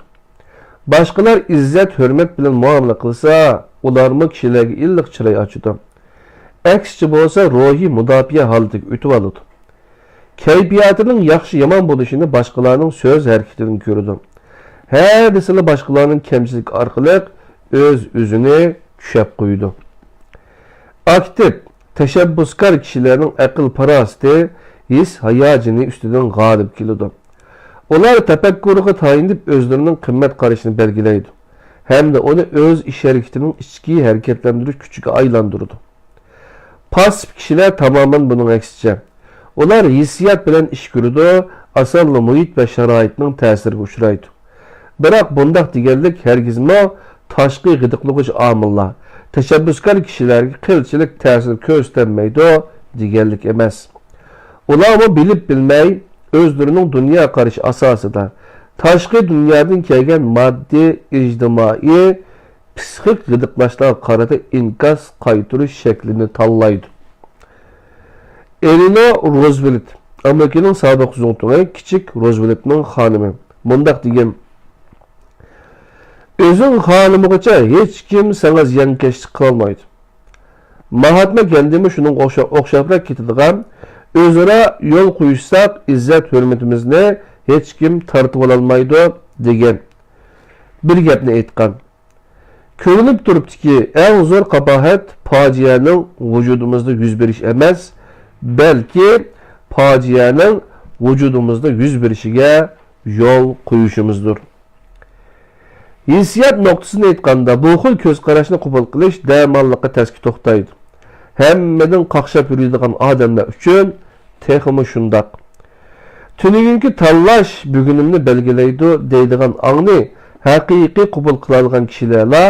باشقىلار ئىززەت-ھۆرمەت بىلەن مۇئامىلە قىلسا، ئۇلارمۇ كىشىلەرگە ئىللىق چىراي ئاچىدۇ. ئەكسىچە بولسا، روھىي مۇداپىئە ھالىتىگە ئۆتۈۋالىدۇ. كەيپىياتىنىڭ ياخشى-يامان بولۇشىنى باشقىلارنىڭ سۆز-ھەرىكىتىدىن كۆرىدۇ. ھە دېسىلا باشقىلارنىڭ كەمچىلىكى ئارقىلىق ئۆز-ئۆزىنى چۈشەپ قويىدۇ. ئاكتىپ، تەشەببۇسكار كىشىلەرنىڭ ئەقىل-پاراسىتى ھېس-ھاياجىنى ئۈستىدىن غالىب كېلىدۇ. ئۇلار تەپەككۇرغا تايىنىپ ئۆزلىرىنىڭ قىممەت قارىشىنى بەلگىلەيدۇ ھەمدە ئۇنى ئۆز ئىش-ھەرىكىتىنىڭ ئىچكى ھەرىكەتلەندۈرۈش كۈچىگە ئايلاندۇرىدۇ. پاسسىپ كىشىلەر تامامەن بۇنىڭ ئەكسىچە. ئۇلار ھېسسىيات بىلەن ئىش كۆرىدۇ، ئاسانلا مۇھىت ۋە شارائىتنىڭ تەسىرىگە ئۇچرايدۇ. بىراق بۇنداق دېگەنلىك ھەرگىزمۇ تاشقى غىدىقلىغۇچ ئامىللار، تەشەببۇسكار كىشىلەرگە قىلچىلىك تەسىر كۆرسىتەلمەيدۇ دېگەنلىك ئەمەس. ئۇلارمۇ بىلىپ بىلمەي ئۆزلىرىنىڭ دۇنيا قارىشى ئاساسىدا تاشقى دۇنيادىن كەلگەن ماددىي، ئىجتىمائىي، پسىخىك غىدىقلاشلارغا قارىتا ئىنكاس قايتۇرۇش شەكلىنى تاللايدۇ. ئېلېنور روزۋېلت، ئامېرىكىنىڭ سابىق زۇڭتۇڭى، كىچىك روزۋېلتنىڭ خانىمى، مۇنداق دېگەن: ئۆزۈڭ خالىمىغۇچە ھېچكىم ساڭا زىيانكەشلىك قىلالمايدۇ. ماھاتما گاندىمۇ شۇنىڭغا ئوخشا-، ئوخشاپراق كېتىدىغان، ئۆزئارا يول قويۇشساق، ئىززەت-ھۆرمىتىمىزنى ھېچكىم تارتىۋالالمايدۇ، دېگەن بىر گەپنى ئېيتقان. كۆرۈنۈپ تۇرۇپتۇكى، ئەڭ زور قاباھەت پاجىئەنىڭ ۋۇجۇدىمىزدا يۈز بېرىشى ئەمەس، بەلكى پاجىئەنىڭ ۋۇجۇدىمىزدا يۈز بېرىشىگە يول قويۇشىمىزدۇر. ھېسسىيات نۇقتىسىدىن ئېيتقاندا، بۇ خىل كۆز قاراشنى قوبۇل قىلىش دەماللىققا تەسكە توختايدۇ. ھەممىدىن قاقشاپ يۈرىدىغان ئادەملەر ئۈچۈن تېخىمۇ شۇنداق. تۈنۈگۈنكى تاللاش بۈگۈنۈمنى بەلگىلەيدۇ دەيدىغان ئاڭنى ھەقىقىي قوبۇل قىلالىغان كىشىلەرلا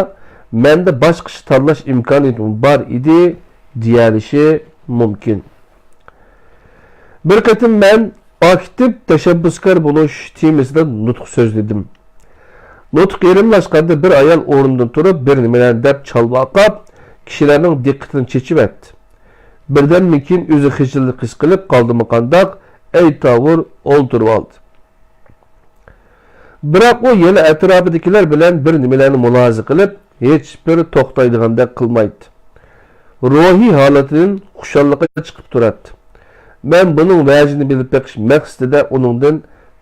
مەندە باشقىچە تاللاش ئىمكانىيىتىمۇ بار ئىدى دېيەلىشى مۇمكىن. بىر قېتىم مەن ئاكتىپ تەشەببۇسكار بولۇش تېمىسىدا نۇتۇق سۆزلىدىم. نۇتۇق يېرىملاشقاندا بىر ئايال ئورنىدىن تۇرۇپ، بىر نېمىلەرنى دەپ چالۋاقاپ، كىشىلەرنىڭ دىققىتىنى چېچىۋەتتى. بىردەمدىن كېيىن ئۆزى خىجىللىق ھېس قىلىپ قالدىمۇ قانداق، ئەي تاۋۇر ئولتۇرۇۋالدى. بىراق ئۇ يەنە ئەتراپىدىكىلەر بىلەن بىر نېمىلەرنى مۇلاھىزە قىلىپ، ھېچبىر توختايدىغاندەك قىلمايتتى. روھىي ھالىتىدىن خۇشاللىقى چىقىپ تۇراتتى. مەن بۇنىڭ ۋەجىنى بىلىپ بېقىش مەقسىتىدە ئۇنىڭدىن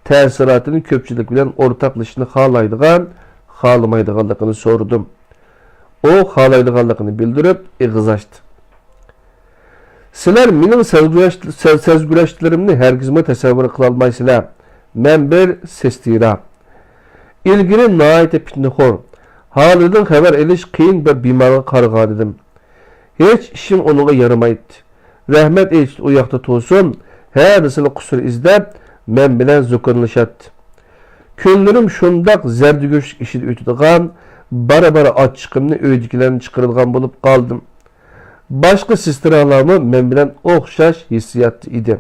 تەسىراتىنى كۆپچىلىك بىلەن ئورتاقلىشىشنى خالايدىغان، خالىمايدىغانلىقىنى سورىدىم. ئۇ خالايدىغانلىقىنى بىلدۈرۈپ ئېغىز ئاچتى. سىلەر مېنىڭ سەزگۈرەش-، سە-، سەزگۈرەشلىرىمنى ھەرگىزمۇ تەسەۋۋۇر قىلالمايسىلەر. مەن بىر سېستېرا. ئىلگىرى ناھايىتى پىتنىخور، ھالىدىن خەۋەر ئېلىش قىيىن بىر بىمارغا قارىغانىدىم. ھېچ ئىشىم ئۇنىڭغا يارىمايتتى. رەھمەت ئېيتىشتىن ئۇ ياقتا تۇرسۇن، ھەرىسىلا قۇسۇر ئىزدەپ، مەن بىلەن زۇكۇنلىشاتتى. كۈنلىرىم شۇنداق زەردىگۆشلۈك ئىچىدە ئۆتىدىغان، بارا-بارا ئاچچىقىمنى ئۆيدىكىلەرنى چىقىرىدىغان بولۇپ قالدىم. باشقا سېسترالارمۇ مەن بىلەن ئوخشاش ھېسسىياتتا ئىدى.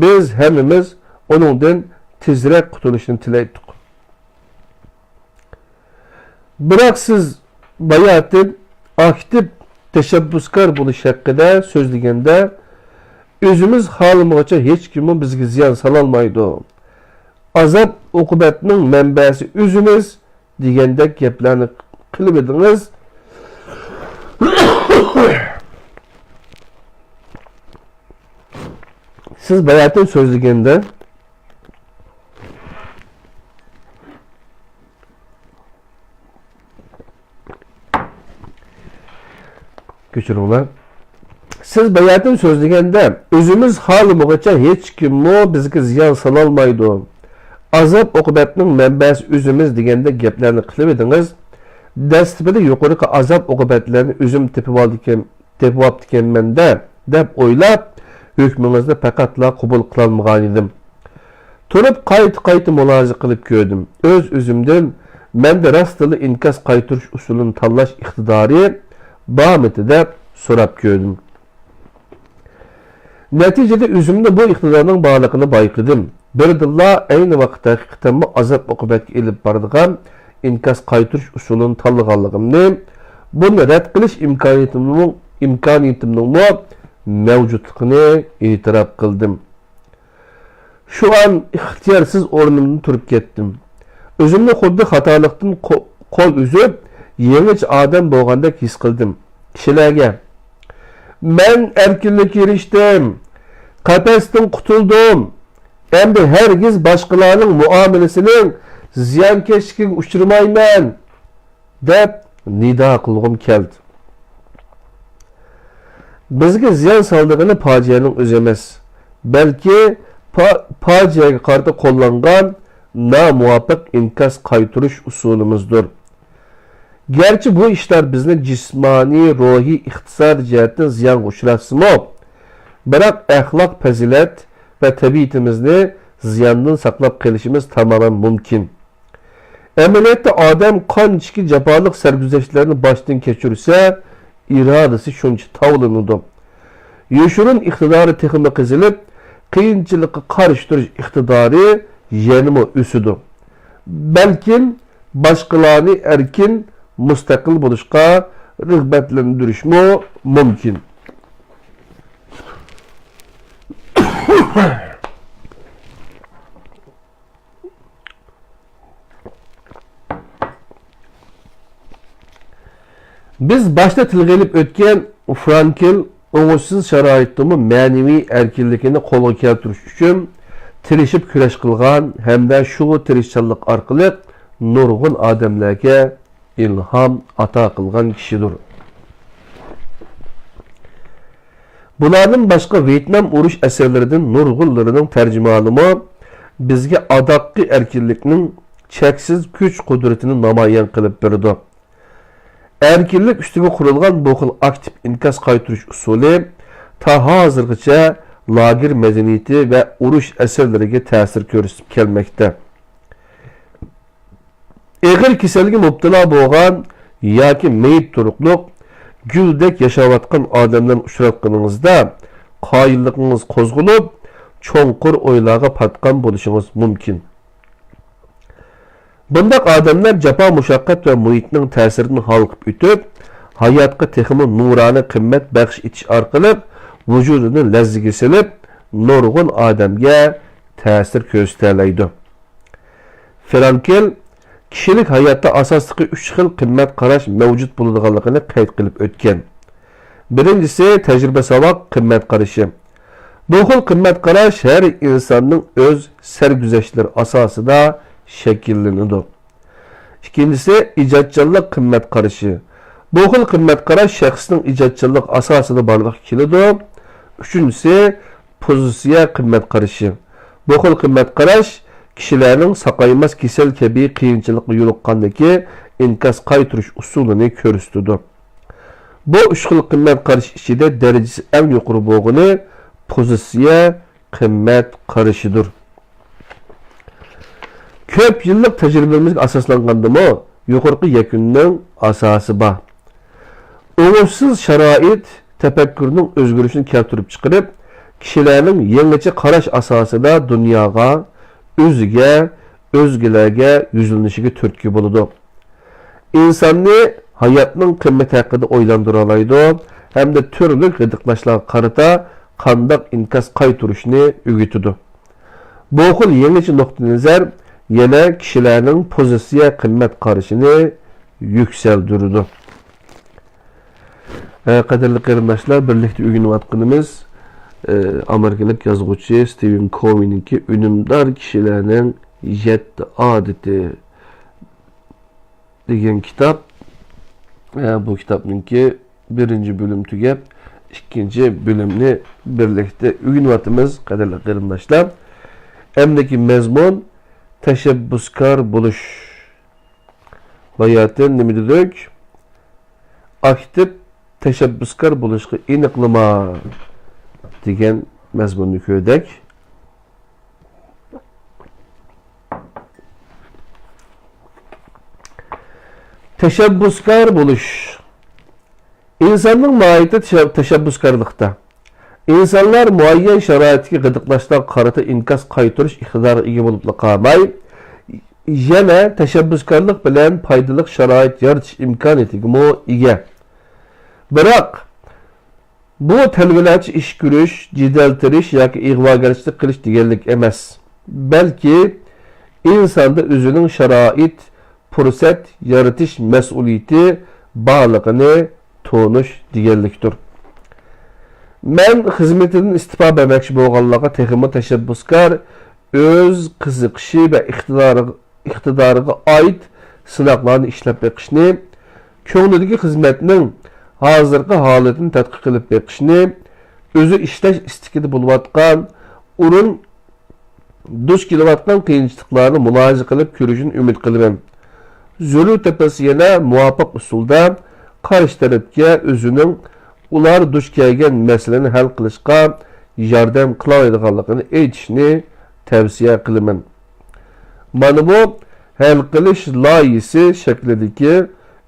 بىز ھەممىمىز ئۇنىڭدىن تېزرەك قۇتۇلۇشنى تىلەيتتۇق. بىراق سىز باياتىن ئاكتىپ تەشەببۇسكار بولۇش ھەققىدە سۆزلىگەندە، ئۆزىمىز خالىمىغۇچە ھېچكىممۇ بىزگە زىيان سالالمايدۇ. ئازاب-ئوقۇبەتنىڭ مەنبەسى ئۆزىمىز دېگەندەك گەپلەرنى قىلىۋىدىڭىز. سىز باياتىن سۆزلىگەندە، كەچۈرۈڭلار. سىز باياتىن سۆزلىگەندە، ئۆزىمىز خالىمىغۇچە ھېچكىممۇ بىزگە زىيان سالالمايدۇ. ئازاب-ئوقۇبەتنىڭ مەنبەسى ئۆزىمىز دېگەندەك گەپلەرنى قىلىۋىدىڭىز. دەسلىپىدە يۇقىرىقى ئازاب-ئوقۇبەتلەرنى ئۆزۈم تېپىۋالدىكەن-، تېپىۋاپتىكەنمەن-دە، دەپ ئويلاپ، ھۆكمىڭىزنى پەقەتلا قوبۇل قىلالمىغانىدىم. تۇرۇپ قايتا-قايتا مۇلاھىزە قىلىپ كۆردۈم. ئۆز-ئۆزۈمدىن، مەندە راستتىنلا ئىنكاس قايتۇرۇش ئۇسۇلىنى تاللاش ئىقتىدارى بارمىتى دەپ سوراپ كۆردۈم. نەتىجىدە ئۆزۈمدە بۇ ئىقتىدارنىڭ بارلىقىنى بايقىدىم. بىردىنلا، ئەينى ۋاقىتتا ھەقىقەتەنمۇ ئازاب-ئوقۇبەتكە ئېلىپ بارىدىغان ئىنكاس قايتۇرۇش ئۇسۇلىنى تاللىغانلىقىمنى، بۇنى رەت قىلىش ئىمكانىيىتىمنىڭ، ئىمكانىيىتىمنىڭمۇ مەۋجۇتلۇقىنى ئېتىراپ قىلدىم. شۇ ئان ئىختىيارسىز ئورنۇمدىن تۇرۇپ كەتتىم. ئۆزۈمنى خۇددى خاتالىقتىن قو-، قول ئۈزۈپ، يېڭىچە ئادەم بولغاندەك ھېس قىلدىم. كىشىلەرگە، «مەن ئەركىنلىككە ئېرىشتىم، قەپەستىن قۇتۇلدۇم، ئەمدى ھەرگىز باشقىلارنىڭ مۇئامىلىسىنىڭ زىيانكەشلىكىگە ئۇچرىمايمەن» دەپ نىدا قىلغۇم كەلدى. بىزگە زىيان سالىدىغىنى پاجىئەنىڭ ئۆزى ئەمەس، بەلكى پا-، پاجىئەگە قارىتا قوللانغان نامۇۋاپىق ئىنكاس قايتۇرۇش ئۇسۇلىمىزدۇر. گەرچە بۇ ئىشلار بىزنى جىسمانىي، روھىي، ئىقتىسادىي جەھەتتىن زىيانغا ئۇچراتسىمۇ، بىراق ئەخلاق پەزىلەت ۋە تەبىئىتىمىزنى زىياندىن ساقلاپ قېلىشىمىز تامامەن مۇمكىن. ئەمەلىيەتتە ئادەم قانچىكى جاپالىق سەرگۈزەشتلەرنى باشتىن كەچۈرسە، ئىرادىسى شۇنچە تاۋلىنىدۇ. يوشۇرۇن ئىقتىدارى تېخىمۇ قېزىلىپ، قىيىنچىلىققا قارشى تۇرۇش ئىقتىدارى يەنىمۇ ئۆسىدۇ. بەلكىم باشقىلارنى ئەركىن، مۇستەقىل بولۇشقا رىغبەتلەندۈرۈشمۇ مۇمكىن. بىز باشتا تىلغا ئېلىپ ئۆتكەن فرانكل ئوڭۇشسىز شارائىتتىمۇ مەنىۋى ئەركىنلىكىنى قولغا كەلتۈرۈش ئۈچۈن تىرىشىپ كۈرەش قىلغان ھەمدە شۇ تىرىشچانلىق ئارقىلىق نۇرغۇن ئادەملەرگە ئىلھام ئاتا قىلغان كىشىدۇر. بۇلاردىن باشقا، ۋيېتنام ئۇرۇش ئەسەرلىرىدىن نۇرغۇنلىرىنىڭ تەرجىمىھالىمۇ بىزگە ئاداققى ئەركىنلىكنىڭ چەكسىز كۈچ-قۇدرىتىنى نامايان قىلىپ بېرىدۇ. ئەركىنلىك ئۈستىگە قۇرۇلغان بۇ خىل ئاكتىپ ئىنكاس قايتۇرۇش ئۇسۇلى تا ھازىرغىچە لاگېر مەدەنىيىتى ۋە ئۇرۇش ئەسەرلىرىگە تەسىر كۆرسىتىپ كەلمەكتە. ئېغىر كېسەلگە مۇپتىلا بولغان ياكى مېيىپ تۇرۇقلۇق، گۈلدەك ياشاۋاتقان ئادەملەرنى ئۇچراتقىنىڭىزدا، قايىللىقىڭىز قوزغىلىپ، چوڭقۇر ئويلارغا پاتقان بولۇشىڭىز مۇمكىن. بۇنداق ئادەملەر جاپا-مۇشەققەت ۋە مۇھىتنىڭ تەسىرىدىن ھالقىپ ئۆتۈپ، ھاياتقا تېخىمۇ نۇرانە قىممەت بەخش ئېتىش ئارقىلىق ۋۇجۇدىنى لەرزىگە سېلىپ، نۇرغۇن ئادەمگە تەسىر كۆرسىتەلەيدۇ. فرانكل كىشىلىك ھاياتتا ئاساسلىقى ئۈچ خىل قىممەت قاراش مەۋجۇت بولىدىغانلىقىنى قەيت قىلىپ ئۆتكەن. بىرىنچىسى، تەجرىبە-ساۋاق قىممەت قارىشى. بۇ خىل قىممەت قاراش ھەر ئىنساننىڭ ئۆز سەرگۈزەشتلىرى ئاساسىدا شەكىللىنىدۇ. ئىككىنچىسى، ئىجادچانلىق قىممەت قارىشى. بۇ خىل قىممەت قاراش شەخسنىڭ ئىجادچانلىقى ئاساسىدا بارلىققا كېلىدۇ. ئۈچىنچىسى، پوزىتسىيە قىممەت قارىشى. بۇ خىل قىممەت قاراش كىشىلەرنىڭ ساقايماس كېسەل كەبى قىيىنچىلىققا يولۇققاندىكى ئىنكاس قايتۇرۇش ئۇسۇلىنى كۆرسىتىدۇ. بۇ ئۈچ خىل قىممەت قارىشى ئىچىدە دەرىجىسى ئەڭ يۇقىرى بولغىنى پوزىتسىيە قىممەت قارىشىدۇر. كۆپ يىللىق تەجرىبىمىزگە ئاساسلانغاندىمۇ يۇقىرىقى يەكۈننىڭ ئاساسى بار. ئوڭۇشسىز شارائىت تەپەككۇرنىڭ ئۆزگىرىشىنى كەلتۈرۈپ چىقىرىپ، كىشىلەرنىڭ يېڭىچە قاراش ئاساسىدا دۇنياغا، ئۆزىگە، ئۆزگىلەرگە يۈزلىنىشىگە تۈرتكە بولىدۇ. ئىنساننى ھاياتنىڭ قىممىتى ھەققىدە ئويلاندۇرالايدۇ ھەمدە تۈرلۈك غىدىقلاشلارغا قارىتا قانداق ئىنكاس قايتۇرۇشنى ئۆگىتىدۇ. بۇ خىل يېڭىچە نۇقتىئىنەزەر يەنە كىشىلەرنىڭ پوزىتسىيە قىممەت قارىشىنى يۈكسەلدۈرىدۇ. ھە، قەدىرلىك قېرىنداشلار، بىرلىكتە ئۆگىنىۋاتقىنىمىز، ئە، ئامېرىكىلىق يازغۇچى ستىۋېن كوۋېنىڭكى ئۈنۈمدار كىشىلەرنىڭ يەتتە ئادىتى دېگەن كىتاب. ئە، بۇ كىتابنىڭكى بىرىنچى بۆلۈم تۈگەپ، ئىككىنچى بۆلۈمنى بىرلىكتە ئۆگىنىۋاتىمىز، قەدىرلىك قېرىنداشلار. ئەمدىكى مەزمۇن تەشەببۇسكار بولۇش. باياتىن نېمە دېدۇق؟ ئاكتىپ تەشەببۇسكار بولۇشقا ئېنىقلىما دېگەن مەزمۇننى كۆردۇق. تەشەببۇسكار بولۇش. ئىنساننىڭ ماھىيىتى تەشە-، تەشەببۇسكارلىقتا. ئىنسانلار مۇئەييەن شارائىتتىكى غىدىقلاشلارغا قارىتا ئىنكاس قايتۇرۇش ئىقتىدارىغا ئىگە بولۇپلا قالماي، يەنە تەشەببۇسكارلىق بىلەن پايدىلىق شارائىت يارىتىش ئىمكانىيىتىگىمۇ ئىگە. بىراق، بۇ تەلۋىلەرچە ئىش كۆرۈش، جېدەلتىرىش ياكى ئىغۋاگەرچىلىك قىلىش دېگەنلىك ئەمەس، بەلكى ئىنساندا ئۆزىنىڭ شارائىت، پۇرسەت يارىتىش مەسئۇلىيىتى بارلىقىنى تونۇش دېگەنلىكتۇر. مەن خىزمىتىدىن ئىستېپا بەرمەكچى بولغانلارغا تېخىمۇ تەشەببۇسكار، ئۆز قىزىقىشى ۋە ئىقتىدارىغا ئىقتىدارىغا ئائىت سىناقلارنى ئىشلەپ بېقىشنى، كۆڭلىدىكى خىزمەتنىڭ ھازىرقى ھالىتىنى تەتقىق قىلىپ بېقىشنى، ئۆزى ئىشلەش ئىستىكىدە بولۇۋاتقان ئورۇن دۇچ كېلىۋاتقان قىيىنچىلىقلارنى مۇلاھىزە قىلىپ كۆرۈشىنى ئۈمىد قىلىمەن. زۆرۈر تېپىلسا يەنە مۇۋاپىق ئۇسۇلدا قارشى تەرەپكە ئۆزىنىڭ ئۇلار دۇچ كەلگەن مەسىلىنى ھەل قىلىشقا ياردەم قىلالايدىغانلىقىنى ئېيتىشنى تەۋسىيە قىلىمەن. مانا بۇ ھەل قىلىش لايىھىسى شەكلىدىكى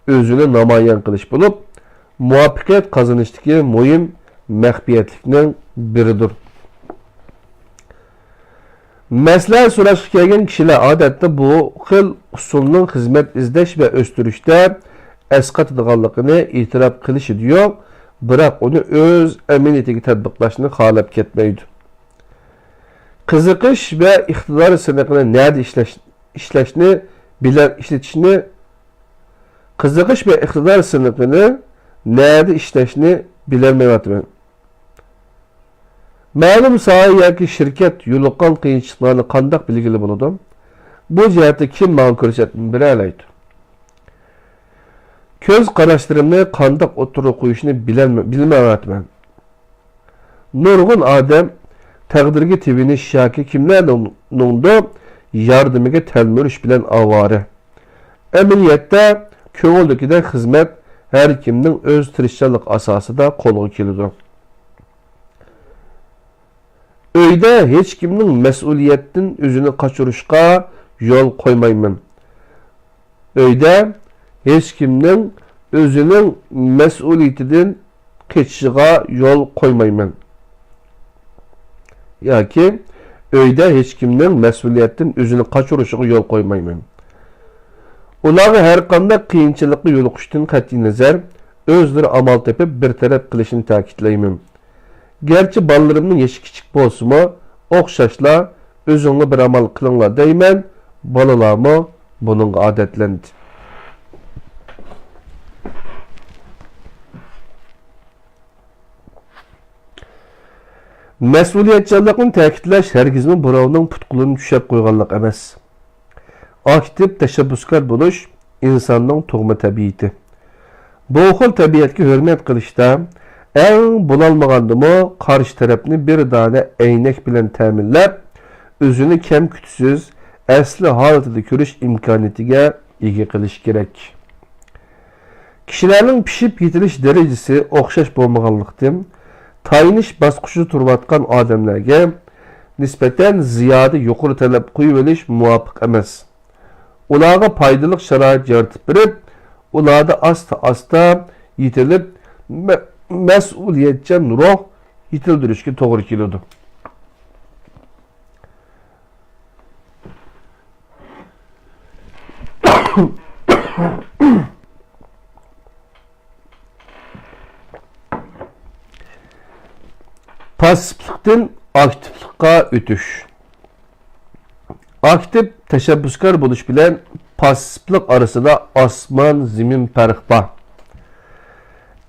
ئۆزىنى نامايان قىلىش بولۇپ، مۇۋەپپەقىيەت قازىنىشتىكى مۇھىم مەخپىيەتلىكنىڭ بىرىدۇر. مەسلىھەت سوراشقا كەلگەن كىشىلەر ئادەتتە بۇ خىل ئۇسۇلنىڭ خىزمەت ئىزدەش ۋە ئۆستۈرۈشتە ئەسقاتىدىغانلىقىنى ئېتىراپ قىلىشىدۇ، بىراق ئۇنى ئۆز ئەمەلىيىتىگە تەتبىقلاشنى خالاپ كەتمەيدۇ. قىزىقىش ۋە ئىقتىدار سىنىقىنى نەدە ئىشلەش، ئىشلەشنى بىلە، ئىشلىتىشنى، قىزىقىش ۋە ئىقتىدار سىنىقىنى نەدە ئىشلەشنى بىلەلمەيۋاتىمەن. مەلۇم ساھە ياكى شىركەت يولۇققان قىيىنچىلىقلارنى قانداق بىلگىلى بولىدۇ؟ بۇ جەھەتتە كىم ماڭا كۆرسەتمە بېرەلەيدۇ؟ كۆز قاراشلىرىمنى قانداق ئوتتۇرىغا قويۇشنى بىلەلمە-، بىلمەيۋاتىمەن. نۇرغۇن ئادەم تەقدىرگە تېۋىنىش ياكى كىملەرنىڭدۇر ياردىمىگە تەلمۈرۈش بىلەن ئاۋارە. ئەمەلىيەتتە، كۆڭۈلدىكىدەك خىزمەت ھەر كىمنىڭ ئۆز تىرىشچانلىقى ئاساسىدا قولغا كېلىدۇ. ئۆيدە ھېچكىمنىڭ مەسئۇلىيەتتىن ئۆزىنى قاچۇرۇشقا يول قويمايمەن. ئۆيدە ھېچكىمنىڭ ئۆزىنىڭ مەسئۇلىيىتىدىن قېچىشىغا يول قويمايمەن. ياكى ئۆيدە ھېچكىمنىڭ مەسئۇلىيەتتىن ئۆزىنى قاچۇرۇشىغا يول قويمايمەن. ئۇلارغا ھەرقانداق قىيىنچىلىققا يولۇقۇشتىن قەتئىينەزەر، ئۆزلىرى ئامال تېپىپ بىر تەرەپ قىلىشىنى تەكىتلەيمەن. گەرچە بالىلىرىمنىڭ يېشى كىچىك بولسىمۇ، ئوخشاشلا ئۆزۈڭلار بىر ئامال قىلىڭلار دەيمەن، بالىلارمۇ بۇنىڭغا ئادەتلەندى. مەسئۇلىيەتچانلىقنى تەكىتلەش ھەرگىزمۇ بىراۋنىڭ پۇت-قولىنى چۈشەپ قويغانلىق ئەمەس. ئاكتىپ تەشەببۇسكار بولۇش ئىنساننىڭ تۇغما تەبىئىتى. بۇ خىل تەبىئەتكە ھۆرمەت قىلىشتا، ئەڭ بولالمىغاندىمۇ قارشى تەرەپنى بىر دانە ئەينەك بىلەن تەمىنلەپ، ئۆزىنى كەم-كۈتسىز، ئەسلى ھالىتىدە كۆرۈش ئىمكانىيىتىگە ئىگە قىلىش كېرەك. كىشىلەرنىڭ پىشىپ يېتىلىش دەرىجىسى ئوخشاش بولمىغانلىقتىن، تايىنىش باسقۇچىدا تۇرۇۋاتقان ئادەملەرگە نىسبەتەن زىيادە يۇقىرى تەلەپ قويۇۋېلىش مۇۋاپىق ئەمەس. ئۇلارغا پايدىلىق شارائىت يارىتىپ بېرىپ، ئۇلاردا ئاستا-ئاستا يېتىلىپ، مە-، مەسئۇلىيەتچان روھ يېتىلدۈرۈشكە توغرا كېلىدۇ. پاسسىپلىقتىن ئاكتىپلىققا ئۆتۈش. ئاكتىپ تەشەببۇسكار بولۇش بىلەن پاسسىپلىق ئارىسىدا ئاسمان-زېمىن پەرق بار.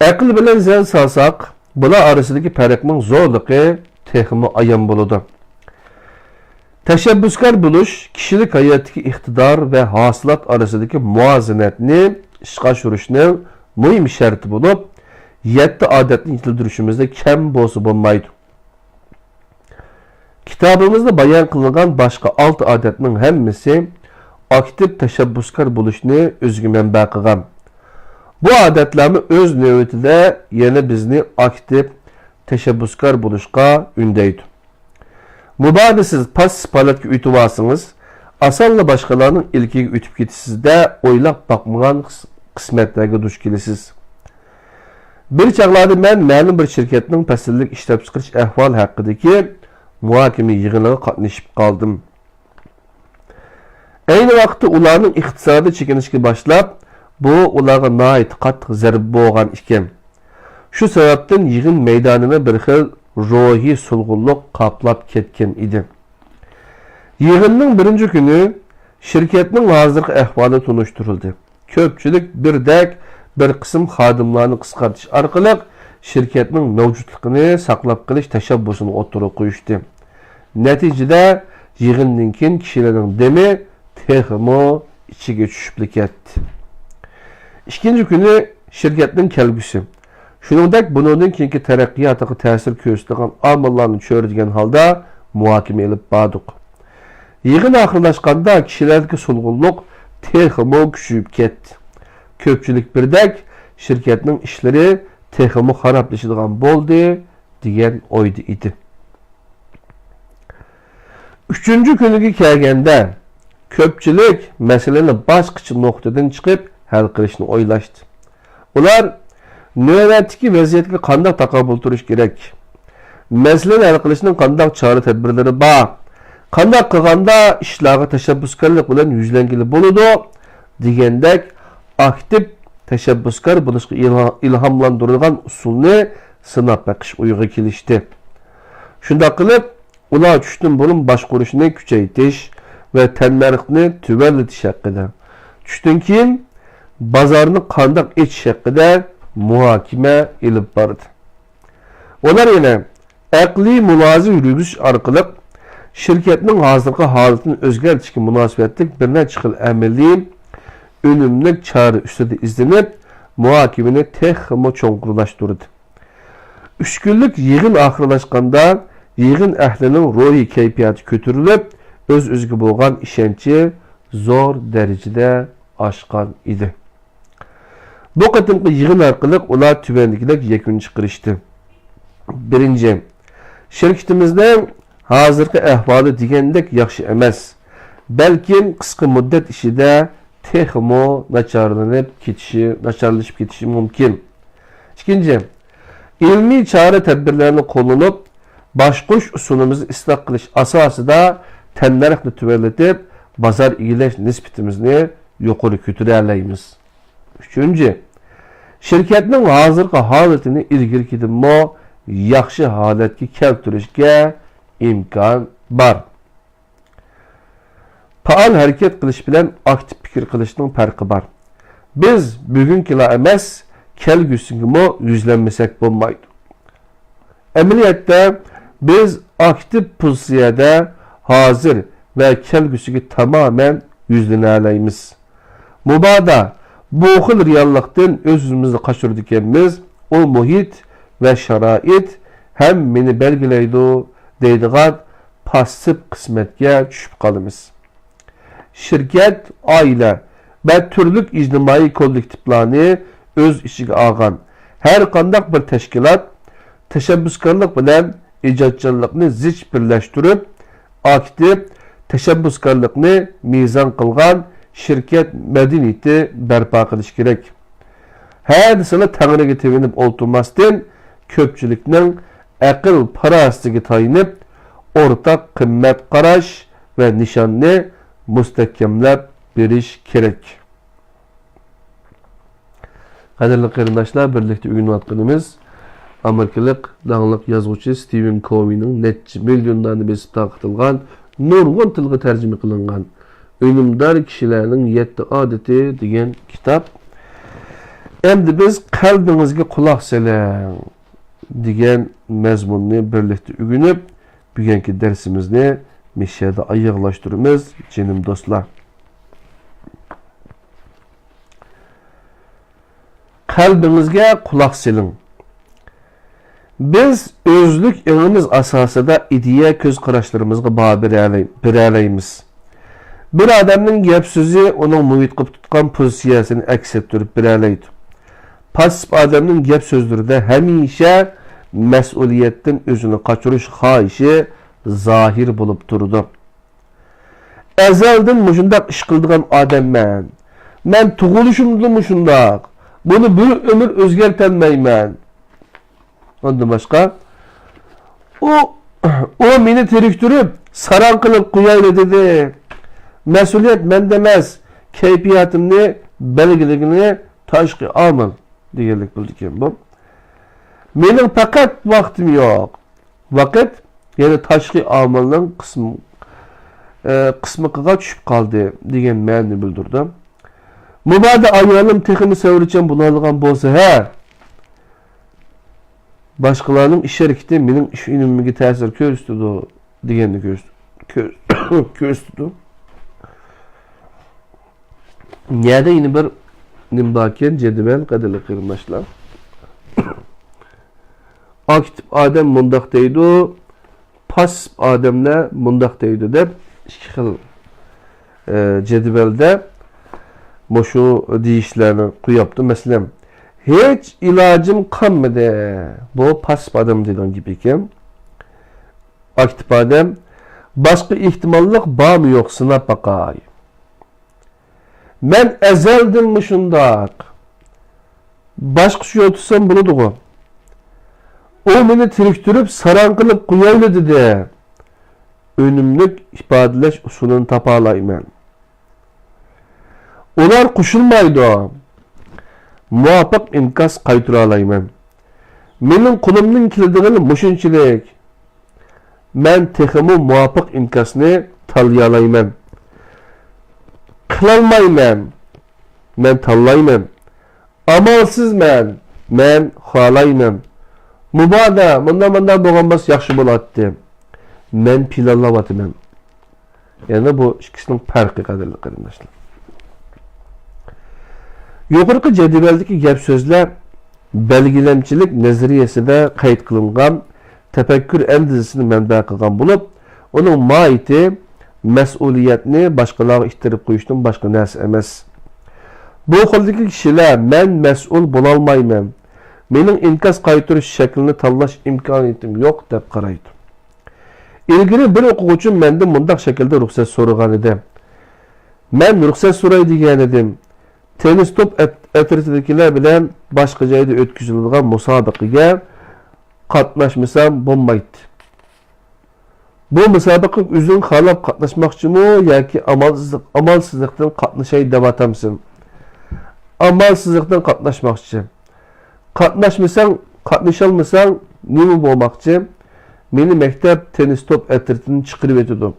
ئەقىل بىلەن زەن سالساق، بۇلار ئارىسىدىكى پەرقنىڭ زورلۇقى تېخىمۇ ئايان بولىدۇ. تەشەببۇسكار بولۇش كىشىلىك ھاياتتىكى ئىقتىدار ۋە ھاسىلات ئارىسىدىكى مۇۋازىنەتنى ئىشقا ئاشۇرۇشنىڭ مۇھىم شەرتى بولۇپ، يەتتە ئادەتنى يېتىلدۈرۈشىمىزدە كەم بولسا بولمايدۇ. كىتابىمىزدا بايان قىلىنغان باشقا ئالتە ئادەتنىڭ ھەممىسى ئاكتىپ تەشەببۇسكار بولۇشنى ئۆزىگە مەنبە قىلغان. بۇ ئادەتلەرمۇ ئۆز نۆۋىتىدە يەنە بىزنى ئاكتىپ تەشەببۇسكار بولۇشقا ئۈندەيدۇ. مۇبادا سىز پاسسىپ ھالەتكە ئۆتۈۋالسىڭىز، ئاسانلا باشقىلارنىڭ ئىلكىگە ئۆتۈپ كېتىسىز-دە، ئويلاپ باقمىغان قىس-، قىسمەتلەرگە دۇچ كېلىسىز. بىر چاغلاردا مەن مەلۇم بىر شىركەتنىڭ پەسىللىك ئىشلەپچىقىرىش ئەھۋالى ھەققىدىكى مۇھاكىمە يىغىنىغا قاتنىشىپ قالدىم. ئەينى ۋاقىتتا ئۇلارنىڭ ئىقتىسادى چېكىنىشكە باشلاپ، بۇ ئۇلارغا ناھايىتى قاتتىق زەربە بولغان ئىكەن. شۇ سەۋەبتىن يىغىن مەيدانىنى بىر خىل روھىي سولغۇنلۇق قاپلاپ كەتكەن ئىدى. يىغىننىڭ بىرىنچى كۈنى شىركەتنىڭ ھازىرقى ئەھۋالى تونۇشتۇرۇلدى. كۆپچىلىك بىردەك بىر قىسىم خادىملارنى قىسقارتىش ئارقىلىق شىركەتنىڭ مەۋجۇتلۇقىنى ساقلاپ قېلىش تەشەببۇسىنى ئوتتۇرىغا قويۇشتى. نەتىجىدە، يىغىندىن كېيىن كىشىلەرنىڭ دېمى تېخىمۇ ئىچىگە چۈشۈپلا كەتتى. ئىككىنچى كۈنى شىركەتنىڭ كەلگۈسى، شۇنىڭدەك بۇنىڭدىن كېيىنكى تەرەققىياتىغا تەسىر كۆرسىتىدىغان ئامىللارنى چۆرىدىگەن ھالدا مۇھاكىمە ئېلىپ باردۇق. يىغىن ئاخىرلاشقاندا كىشىلەردىكى سولغۇنلۇق تېخىمۇ كۈچىيىپ كەتتى. كۆپچىلىك بىردەك شىركەتنىڭ ئىشلىرى تېخىمۇ خارابلىشىدىغان بولدى، دېگەن ئويدا ئىدى. ئۈچىنچى كۈنىگە كەلگەندە، كۆپچىلىك مەسىلىنى باشقىچە نۇقتىدىن چىقىپ ھەل قىلىشنى ئويلاشتى. ئۇلار نۆۋەتتىكى ۋەزىيەتكە قانداق تاقابىل تۇرۇش كېرەك؟ مەسىلىنى ھەل قىلىشنىڭ قانداق چارە-تەدبىرلىرى بار؟ قانداق قىلغاندا ئىشلارغا تەشەببۇسكارلىق بىلەن يۈزلەنگىلى بولىدۇ؟ دېگەندەك ئاكتىپ تەشەببۇسكار بولۇشقا ئىلھا-، ئىلھاملاندۇرىدىغان ئۇسۇلنى سىناپ بېقىش ئويىغا كېلىشتى. شۇنداق قىلىپ، ئۇلار چۈشتىن بۇرۇن باشقۇرۇشنى كۈچەيتىش ۋە تەننەرخنى تۆۋەنلىتىش ھەققىدە، چۈشتىن كېيىن بازارنى قانداق ئېچىش ھەققىدە مۇھاكىمە ئېلىپ باردى. ئۇلار يەنە ئەقلىي مۇلازىمە يۈرگۈزۈش ئارقىلىق شىركەتنىڭ ھازىرقى ھالىتىنى ئۆزگەرتىشكە مۇناسىۋەتلىك بىر نەچچە خىل ئەمەلىي، ئۈنۈملۈك چارە ئۈستىدە ئىزدىنىپ، مۇھاكىمىنى تېخىمۇ چوڭقۇرلاشتۇردى. ئۈچ كۈنلۈك يىغىن ئاخىرلاشقاندا، يىغىن ئەھلىنىڭ روھىي كەيپىياتى كۆتۈرۈلۈپ، ئۆز-ئۆزىگە بولغان ئىشەنچى زور دەرىجىدە ئاشقان ئىدى. بۇ قېتىمقى يىغىن ئارقىلىق ئۇلار تۆۋەندىكىدەك يەكۈن چىقىرىشتى. بىرىنچى، شىركىتىمىزنىڭ ھازىرقى ئەھۋالى دېگەندەك ياخشى ئەمەس. بەلكىم قىسقا مۇددەت ئىچىدە تېخىمۇ ناچارلىنىپ كېتىشى، ناچارلىشىپ كېتىشى مۇمكىن. ئىككىنچى، ئىلمىي چارە-تەدبىرلەرنى قوللىنىپ، باشقۇرۇش ئۇسۇلىمىزنى ئىسلاھ قىلىش ئاساسىدا تەننەرخنى تۆۋەنلىتىپ، بازار ئىگىلەش نىسبىتىمىزنى يۇقىرى كۆتۈرەلەيمىز. ئۈچىنچى، شىركەتنىڭ ھازىرقى ھالىتىنى ئىلگىرىكىدىنمۇ ياخشى ھالەتكە كەلتۈرۈشكە ئىمكان بار. پائال ھەرىكەت قىلىش بىلەن ئاكتىپ پىكىر قىلىشنىڭ پەرقى بار. بىز بۈگۈنكىلا ئەمەس، كەلگۈسىگىمۇ يۈزلەنمىسەك بولمايدۇ. ئەمەلىيەتتە، بىز ئاكتىپ پوزىتسىيەدە ھازىر ۋە كەلگۈسىگە تامامەن يۈزلىنەلەيمىز. مۇبادا بۇ خىل رېئاللىقتىن ئۆز-ئۆزىمىزنى قاچۇرىدىكەنمىز، ئۇ مۇھىت ۋە شارائىت ھەممىنى بەلگىلەيدۇ دەيدىغان پاسسىپ قىسمەتكە چۈشۈپ قالىمىز. شىركەت، ئائىلە ۋە تۈرلۈك ئىجتىمائىي كوللېكتىپلارنى ئۆز ئىچىگە ئالغان ھەر قانداق بىر تەشكىلات تەشەببۇسكارلىق بىلەن ئىجادچانلىقنى زىچ بىرلەشتۈرۈپ، ئاكتىپ تەشەببۇسكارلىقنى مىزان قىلغان شىركەت مەدەنىيىتى بەرپا قىلىش كېرەك. ھە دېسىلا تەڭرىگە تېۋىنىپ ئولتۇرماستىن، كۆپچىلىكنىڭ ئەقىل-پاراسىتىگە تايىنىپ، ئورتاق قىممەت قاراش ۋە نىشاننى مۇستەھكەملەپ بېرىش كېرەك. قەدىرلىك قېرىنداشلار، بىرلىكتە ئۆگىنىۋاتقىنىمىز ئامېرىكىلىق داڭلىق يازغۇچى ستىۋېن كوۋىنىڭ نەچچە مىليون دانە بېسىپ تارقىتىلغان، نۇرغۇن تىلغا تەرجىمە قىلىنغان ئۈنۈمدار كىشىلەرنىڭ يەتتە ئادىتى دېگەن كىتاب. ئەمدى بىز قەلبىڭىزگە قۇلاق سېلىڭ دېگەن مەزمۇننى بىرلىكتە ئۆگىنىپ، بۈگۈنكى دەرسىمىزنى مىشەدە ئاياغلاشتۇرىمىز، جېنىم دوستلار. قەلبىڭىزگە قۇلاق سېلىڭ. بىز ئۆزلۈك ئېڭىمىز ئاساسىدا ئىدىيە، كۆز قاراشلىرىمىزغا باھا بېرەلەي-، بېرەلەيمىز. بىر ئادەمنىڭ گەپ سۆزى ئۇنىڭ مۇھىتقا تۇتقان پوزىتسىيەسىنى ئەكس ئەتتۈرۈپ بېرەلەيدۇ. پاسسىپ ئادەمنىڭ گەپ سۆزلىرىدە ھەمىشە مەسئۇلىيەتتىن ئۆزىنى قاچۇرۇش خاھىشى زاھىر بولۇپ تۇرىدۇ. ئەزەلدىن مۇشۇنداق ئىش قىلىدىغان ئادەممەن. مەن تۇغۇلۇشۇمدىن مۇشۇنداق. بۇنى بىر ئۆمۈر ئۆزگەرتەلمەيمەن. ئۇندىن باشقا، ئۇ، ئۇ مېنى تىرىكتۈرۈپ، ساراڭ قىلىپ قويايلى دېدى. مەسئۇلىيەت مەندە ئەمەس، كەيپىياتىمنى بەلگىلىگىنى تاشقى ئامىل دېگەنلىك بولىدىكەن بۇ. مېنىڭ پەقەت ۋاقتىم يوق. ۋاقىت يەنە تاشقى ئامىلنىڭ قىسم-، ئە، قىسمىقىغا چۈشۈپ قالدى دېگەن مەنىنى بىلدۈرىدۇ. مۇبادا ئايالىم تېخىمۇ سەۋرچان بولالىغان بولسا، ھە، باشقىلارنىڭ ئىش ھەرىكىتى مېنىڭ ئىش ئۈنۈمىمگە تەسىر كۆرسىتىدۇ دېگەننى كۆرس-، كۆر-، كۆرسىتىدۇ. يەنە بىر نېمە باركەن، جەدۋەل، قەدىرلىك قېرىنداشلار. ئاكتىپ ئادەم مۇنداق دەيدۇ، پاسسىپ ئادەملەر مۇنداق دەيدۇ دەپ ئىككى خىل، ئە، جەدۋەلدە مۇشۇ دېيىشلەرنى قويۇپتۇ. مەسىلەن، ھېچ ئىلاجىم قالمىدى. بۇ پاسسىپ ئادەم دەيدىغان گېپى ئىكەن. ئاكتىپ ئادەم، باشقا ئېھتىماللىق بارمۇ يوق، سىناپ باقاي. مەن ئەزەلدىن مۇشۇنداق. باشقىچە يول تۇتسام بولىدىغۇ. ئۇ مېنى تىرىكتۈرۈپ، ساراڭ قىلىپ قويايلى دېدى. ئۈنۈملۈك ئىپادىلەش ئۇسۇلىنى تاپالايمەن. ئۇلار قوشۇلمايدۇ. مۇۋاپىق ئىنكاس قايتۇرالايمەن. مېنىڭ قولۇمدىن كېلىدىغىنى مۇشۇنچىلىك. مەن تېخىمۇ مۇۋاپىق ئىنكاسنى تاللىيالايمەن. قىلالمايمەن. مەن تاللايمەن. ئامالسىز مەن، مەن خالايمەن. مۇبادا مۇنداق-مۇنداق بولغان بولسا ياخشى بولاتتى. مەن پىلانلاۋاتىمەن. يەنە بۇ ئىككىسىنىڭ پەرقى، قەدىرلىك قېرىنداشلار. يۇقىرىقى جەدۋەلدىكى گەپ-سۆزلەر بەلگىلەمچىلىك نەزەرىيەسىدە قەيت قىلىنغان تەپەككۇر ئەندىزىسىنى مەنبە قىلغان بولۇپ، ئۇنىڭ ماھىيىتى مەسئۇلىيەتنى باشقىلارغا ئىتتىرىپ قويۇشتىن باشقا نەرسە ئەمەس. بۇ خىلدىكى كىشىلەر «مەن مەسئۇل بولالمايمەن، مېنىڭ ئىنكاس قايتۇرۇش شەكلىنى تاللاش ئىمكانىيىتىم يوق» دەپ قارايدۇ. ئىلگىرى بىر ئوقۇغۇچىم مەندىن مۇنداق شەكىلدە رۇخسەت سورىغانىدى، مەن رۇخسەت سوراي دېگەنىدىم، تېننىس توپ ئەت-، ئەترىتىدىكىلەر بىلەن باشقا جايدا ئۆتكۈزۈلىدىغان مۇسابىقىگە قاتناشمىسام بولمايتتى. بۇ مۇسابىقىگە ئۆزۈڭ خالاپ قاتناشماقچىمۇ ياكى ئامالسىزلىق، ئامالسىزلىقتىن قاتنىشاي دەۋاتامسەن؟ ئامالسىزلىقتىن قاتناشماقچى. قاتناشمىساڭ، قاتنىشالمىساڭ نېمە بولماقچى؟ مېنى مەكتەپ تېننىس توپ ئەترىتىدىن چىقىرىۋېتىدۇ.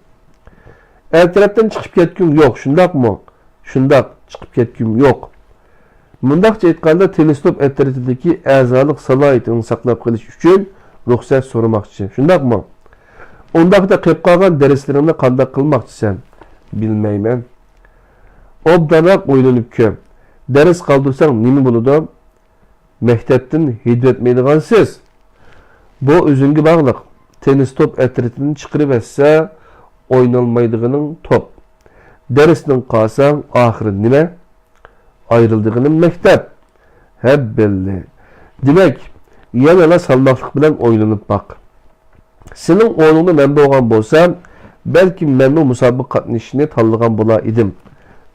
ئەترەتتىن چىقىپ كەتكۈم يوق، شۇنداقمۇ؟ شۇنداق، چىقىپ كەتكۈم يوق. مۇنداقچە ئېيتقاندا، تېلېسكوپ ئەترىتىدىكى ئەزالىق سالاھىيىتىنى ساقلاپ قېلىش ئۈچۈن رۇخسەت سورىماقچى، شۇنداقمۇ؟ ئۇنداقتا قېلىپ قالغان دەرسلىرىڭنى قانداق قىلماقچىسەن؟ بىلمەيمەن. ئوبدانراق ئويلىنىپ كۆر. دەرس قالدۇرساڭ نېمە بولىدۇ؟ مەكتەپتىن ھېيتىۋەتمەيدىغانسىز. بۇ ئۆزۈڭگە باغلىق. تېنىس توپ ئەترىتىدىن چىقىرىۋەتسە، ئوينالمايدىغىنىڭ توپ. دەرستىن قالساڭ، ئاخىرى نېمە؟ ئايرىلىدىغىنىم مەكتەپ. ھەببىللى. دېمەك، يەنىلا سالماقلىق بىلەن ئويلىنىپ باق. سېنىڭ ئورنۇڭدا مەن بولغان بولسام، بەلكىم مەنمۇ مۇسابىقىگە قاتنىشىشنى تاللىغان بولا ئىدىم.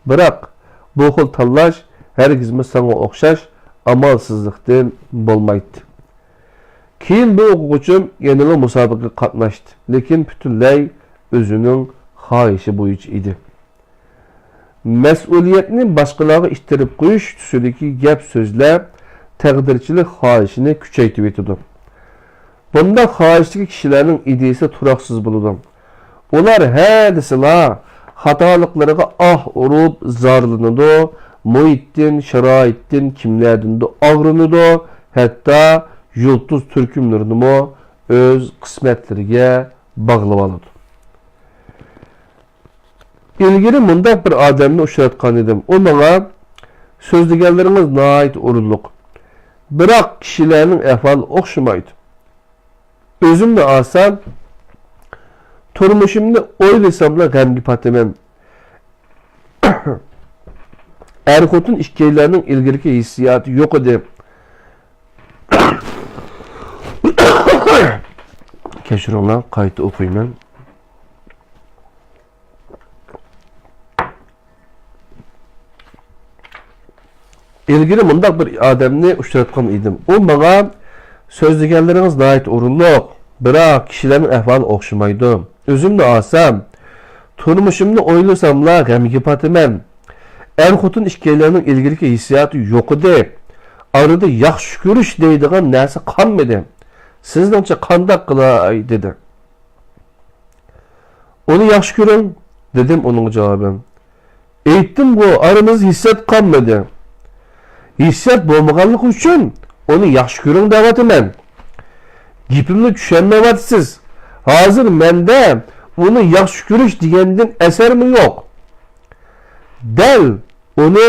بىراق، بۇ خىل تاللاش ھەرگىزمۇ ساڭا ئوخشاش ئامالسىزلىقتىن بولمايتتى. كېيىن بۇ ئوقۇغۇچىم يەنىلا مۇسابىقىگە قاتناشتى، لېكىن پۈتۈنلەي ئۆزىنىڭ خاھىشى بويىچە ئىدى. مەسئۇلىيەتنى باشقىلارغا ئىتتىرىپ قويۇش تۈسىدىكى گەپ-سۆزلەر تەقدىرچىلىك خاھىشىنى كۈچەيتىۋېتىدۇ. بۇنداق خاھىشتىكى كىشىلەرنىڭ ئىدىيىسى تۇراقسىز بولىدۇ. ئۇلار ھە دېسىلا، خاتالىقلىرىغا ئاھ ئۇرۇپ زارلىنىدۇ، مۇھىتتىن، شارائىتتىن، كىملەردىندۇر ئاغرىنىدۇ، ھەتتا يۇلتۇز تۈركۈملىرىنىمۇ ئۆز قىسمەتلىرىگە باغلىۋالىدۇ. ئىلگىرى مۇنداق بىر ئادەمنى ئۇچراتقان ئىدىم. ئۇ ماڭا، «سۆزلىگەنلىرىڭىز ناھايىتى ئورۇنلۇق. بىراق كىشىلەرنىڭ ئەھۋالى ئوخشىمايدۇ. ئۆزۈمنى ئالسام، تۇرمۇشۇمنى ئويلىساملا غەمگە پاتىمەن. ئەر-خوتۇن ئىككىيلەننىڭ ئىلگىرىكى ھېسسىياتى يوق ئىدى.» كەچۈرۈڭلار، قايتا ئوقۇيمەن. ئىلگىرى مۇنداق بىر ئادەمنى ئۇچراتقان ئىدىم. ئۇ ماڭا، «سۆزلىگەنلىرىڭىز ناھايىتى ئورۇنلۇق، بىراق كىشىلەرنىڭ ئەھۋالى ئوخشىمايدۇ. ئۆزۈمنى ئالسام، تۇرمۇشۇمنى ئويلىساملا غەمگە پاتىمەن. ئەر-خوتۇن ئىككىيلەننىڭ ئىلگىرىكى ھېسسىياتى يوق ئىدى. ئارىدا ياخشى كۆرۈش دەيدىغان نەرسە قالمىدى. سىزنىڭچە قانداق قىلاي؟» دېدى. «ئۇنى ياخشى كۆرۈڭ» دېدىم ئۇنىڭغا جاۋابەن. ئېيتتىمغۇ، ئارىمىزدا ھېسسىيات قالمىدى. ھېسسىيات بولمىغانلىقى ئۈچۈن ئۇنى ياخشى كۆرۈڭ دەۋاتىمەن. گېپىمنى چۈشەنمەيۋاتىسىز. ھازىر مەندە ئۇنى ياخشى كۆرۈش دېگەندىن ئەسەرمۇ يوق. دەل ئۇنى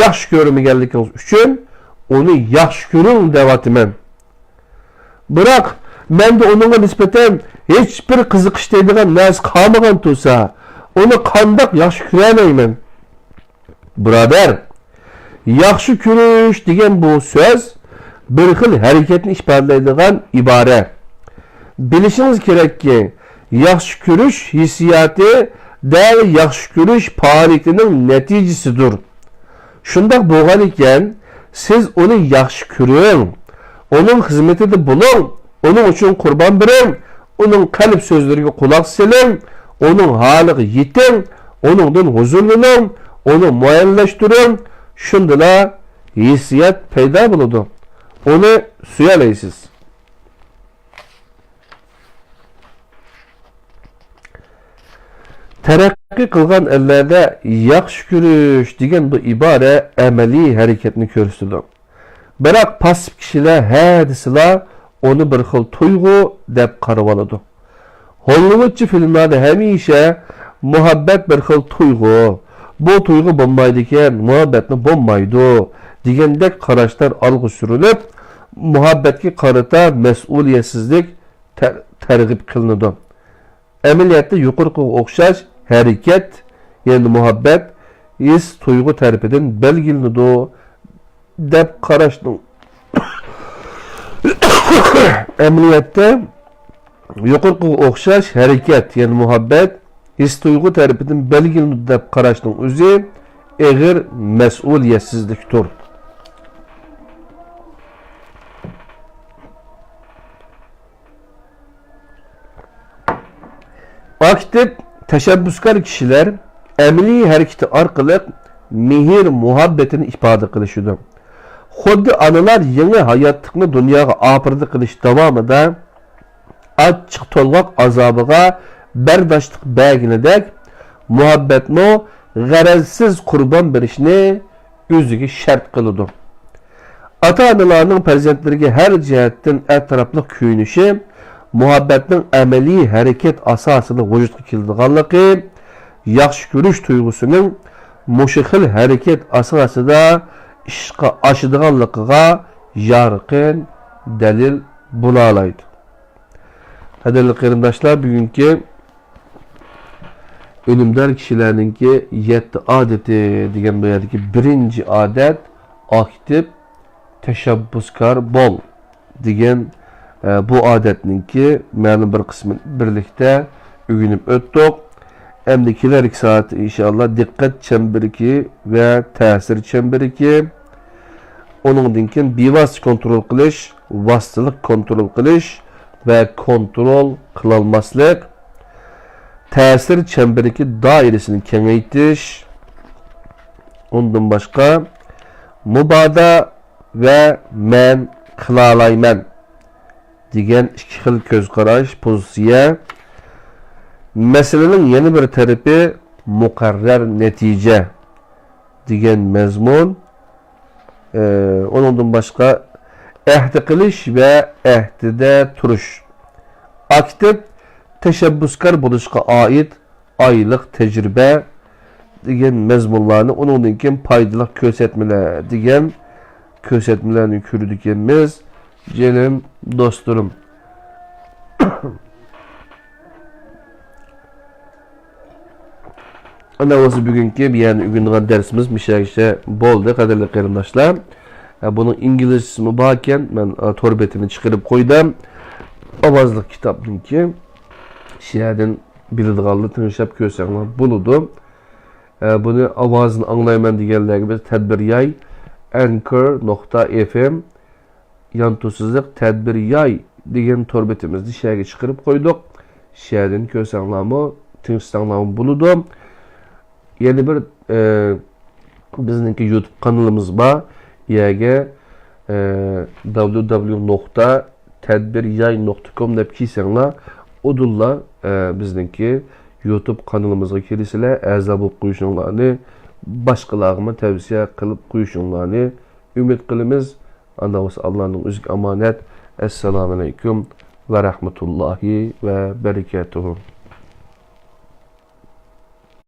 ياخشى كۆرمىگەنلىكىڭىز ئۈچۈن ئۇنى ياخشى كۆرۈڭ دەۋاتىمەن. بىراق، مەندە ئۇنىڭغا نىسبەتەن ھېچبىر قىزىقىش دەيدىغان نەرسە قالمىغان تۇرسا، ئۇنى قانداق ياخشى كۆرەلەيمەن؟ بۇرادەر، ياخشى كۆرۈش دېگەن بۇ سۆز بىر خىل ھەرىكەتنى ئىپادىلەيدىغان ئىبارە. بىلىشىڭىز كېرەككى، ياخشى كۆرۈش ھېسسىياتى دەل ياخشى كۆرۈش پائالىيىتىنىڭ نەتىجىسىدۇر. شۇنداق بولغانىكەن، سىز ئۇنى ياخشى كۆرۈڭ، ئۇنىڭ خىزمىتىدە بولۇڭ، ئۇنىڭ ئۈچۈن قۇربان بېرىڭ، ئۇنىڭ قەلب سۆزلىرىگە قۇلاق سېلىڭ، ئۇنىڭ ھالىغا يېتىڭ، ئۇنىڭدىن ھۇزۇرلىنىڭ، ئۇنى مۇئەييەنلەشتۈرۈڭ. شۇندىلا ھېسسىيات پەيدا بولىدۇ. ئۇنى سۆيەلەيسىز. تەرەققىي تەرەققىي قىلغان ئەللەردە ياخشى كۆرۈش دېگەن بۇ ئىبارە ئەمەلىي ھەرىكەتنى كۆرسىتىدۇ. بىراق پاسسىپ كىشىلەر ھە دېسىلا، ئۇنى بىر خىل تۇيغۇ دەپ قارىۋالىدۇ. ھوللىۋۇدچە فىلىملاردا ھەمىشە مۇھەببەت بىر خىل تۇيغۇ، بۇ تۇيغۇ بولمايدىكەن، مۇھەببەتمۇ بولمايدۇ دېگەندەك قاراشلار ئالغا سۈرۈلۈپ، مۇھەببەتكە قارىتا مەسئۇلىيەتسىزلىك تەر-، تەرغىب قىلىنىدۇ. ئەمەلىيەتتە يۇقىرىقىغا ئوخشاش ھەرىكەت، يەنى مۇھەببەت، ھېس تۇيغۇ تەرىپىدىن بەلگىلىنىدۇ، دەپ قاراشنىڭ ئەمەلىيەتتە يۇقىرىقىغا ئوخشاش ھەرىكەت، يەنى مۇھەببەت، ھېس تۇيغۇ تەرىپىدىن بەلگىلىنىدۇ، دەپ قاراشنىڭ ئۆزى ئېغىر مەسئۇلىيەتسىزلىكتۇر. ئاكتىپ، تەشەببۇسكار كىشىلەر ئەمەلىي ھەرىكىتى ئارقىلىق مېھىر-مۇھەببىتىنى ئىپادە قىلىشىدۇ. خۇددى ئانىلار يېڭى ھاياتلىقنى دۇنياغا ئاپىرىدە قىلىش داۋامىدا ئاچچىق تولغاق ئازابىغا بەرداشلىق بەرگىنىدەك، مۇھەببەتمۇ غەرەزسىز قۇربان بېرىشنى ئۆزىگە شەرت قىلىدۇ. ئاتا-ئانىلارنىڭ پەرزەنتلىرىگە ھەر جەھەتتىن ئەتراپلىق كۆيۈنۈشى، مۇھەببەتنىڭ ئەمەلىي ھەرىكەت ئاساسىدا ۋۇجۇدقا كېلىدىغانلىقى، ياخشى كۆرۈش تۇيغۇسىنىڭ مۇشۇ خىل ھەرىكەت ئاساسىدا ئىشقا ئاشىدىغانلىقىغا يارقىن دەلىل بولالايدۇ. قەدىرلىك قېرىنداشلار، بۈگۈنكى ئۈنۈمدار كىشىلەرنىڭكى يەتتە ئادىتى دېگەن بۇ يەردىكى بىرىنچى ئادەت، ئاكتىپ تەشەببۇسكار بول دېگەن، ئە، بۇ ئادەتنىڭكى مەلۇم بىر قىسمىنى بىرلىكتە ئۆگىنىپ ئۆتتۇق. ئەمدى كېلەركى سائەتتە ئىنشائاللا دىققەت چەمبىرىكى ۋە تەسىر چەمبىرىكى، ئۇنىڭدىن كېيىن بىۋاسىتە كونترول قىلىش، ۋاسىتىلىق كونترول قىلىش ۋە كونترول قىلالماسلىق، تەسىر چەمبىرىكى دائىرىسىنى كېڭەيتىش، ئۇندىن باشقا مۇبادا ۋە مەن قىلالايمەن دېگەن ئىككى خىل كۆز قاراش، پوزىتسىيە. مەسىلىنىڭ يەنە بىر تەرىپى مۇقەررەر نەتىجە دېگەن مەزمۇن. ئە، ئۇنىڭدىن باشقا ئەھدى قىلىش ۋە ئەھدىدە تۇرۇش. ئاكتىپ تەشەببۇسكار بولۇشقا ئائىت ئايلىق تەجرىبە دېگەن مەزمۇنلارنى، ئۇنىڭدىن كېيىن پايدىلىق كۆرسەتمىلەر دېگەن كۆرسەتمىلەرنى كۆرىدىكەنمىز، جېنىم دوستلىرىم. ئانا بولسا بۈگۈنكى بۇ يەردە ئۆگىنىدىغان دەرسىمىز مۇشۇ يەرگىچە بولدى، قەدىرلىك قېرىنداشلار. ئە، بۇنىڭ ئىنگلىزچىسىمۇ باركەن، مەن، ئە، تور بېتىنى چىقىرىپ قويدۇم. ئاۋازلىق كىتابنىڭكى شۇ يەردىن بىلىدىغانلار تىڭشاپ كۆرسەڭلار بولىدۇ. ئە، بۇنى ئاۋازىنى ئاڭلايمەن دېگەنلەرگە بىز تەدبىر ياي، ئەنكور نۇقتا ئېف ئېم، يانتۇ سىزىق تەدبىر ياي دېگەن تور بېتىمىزنى شۇ يەرگە چىقىرىپ قويدۇق. شۇ يەردىن كۆرسەڭلارمۇ، تىڭشىساڭلارمۇ بولىدۇ. يەنە بىر، ئە، بىزنىڭكى يۇتۇب قانىلىمىز بار. يەرگە، ئە، دابليۇ دابليۇ نۇقتا تەدبىر ياي نۇقتا كوم دەپ كىرسەڭلار، ئۇدۇللا، ئە، بىزنىڭكى يۇتۇب قانىلىمىزغا كىرىسىلەر، ئەزا بولۇپ قويۇشۇڭلارنى، باشقىلارغىمۇ تەۋسىيە قىلىپ قويۇشۇڭلارنى ئۈمىد قىلىمىز. ئاندا بولسا ئاللانىڭ ئۆزىگە ئامانەت. ئەسسالامۇئەلەيكۇم ۋە رەھمەتۇللاھى ۋە بەرىكاتۇھۇ.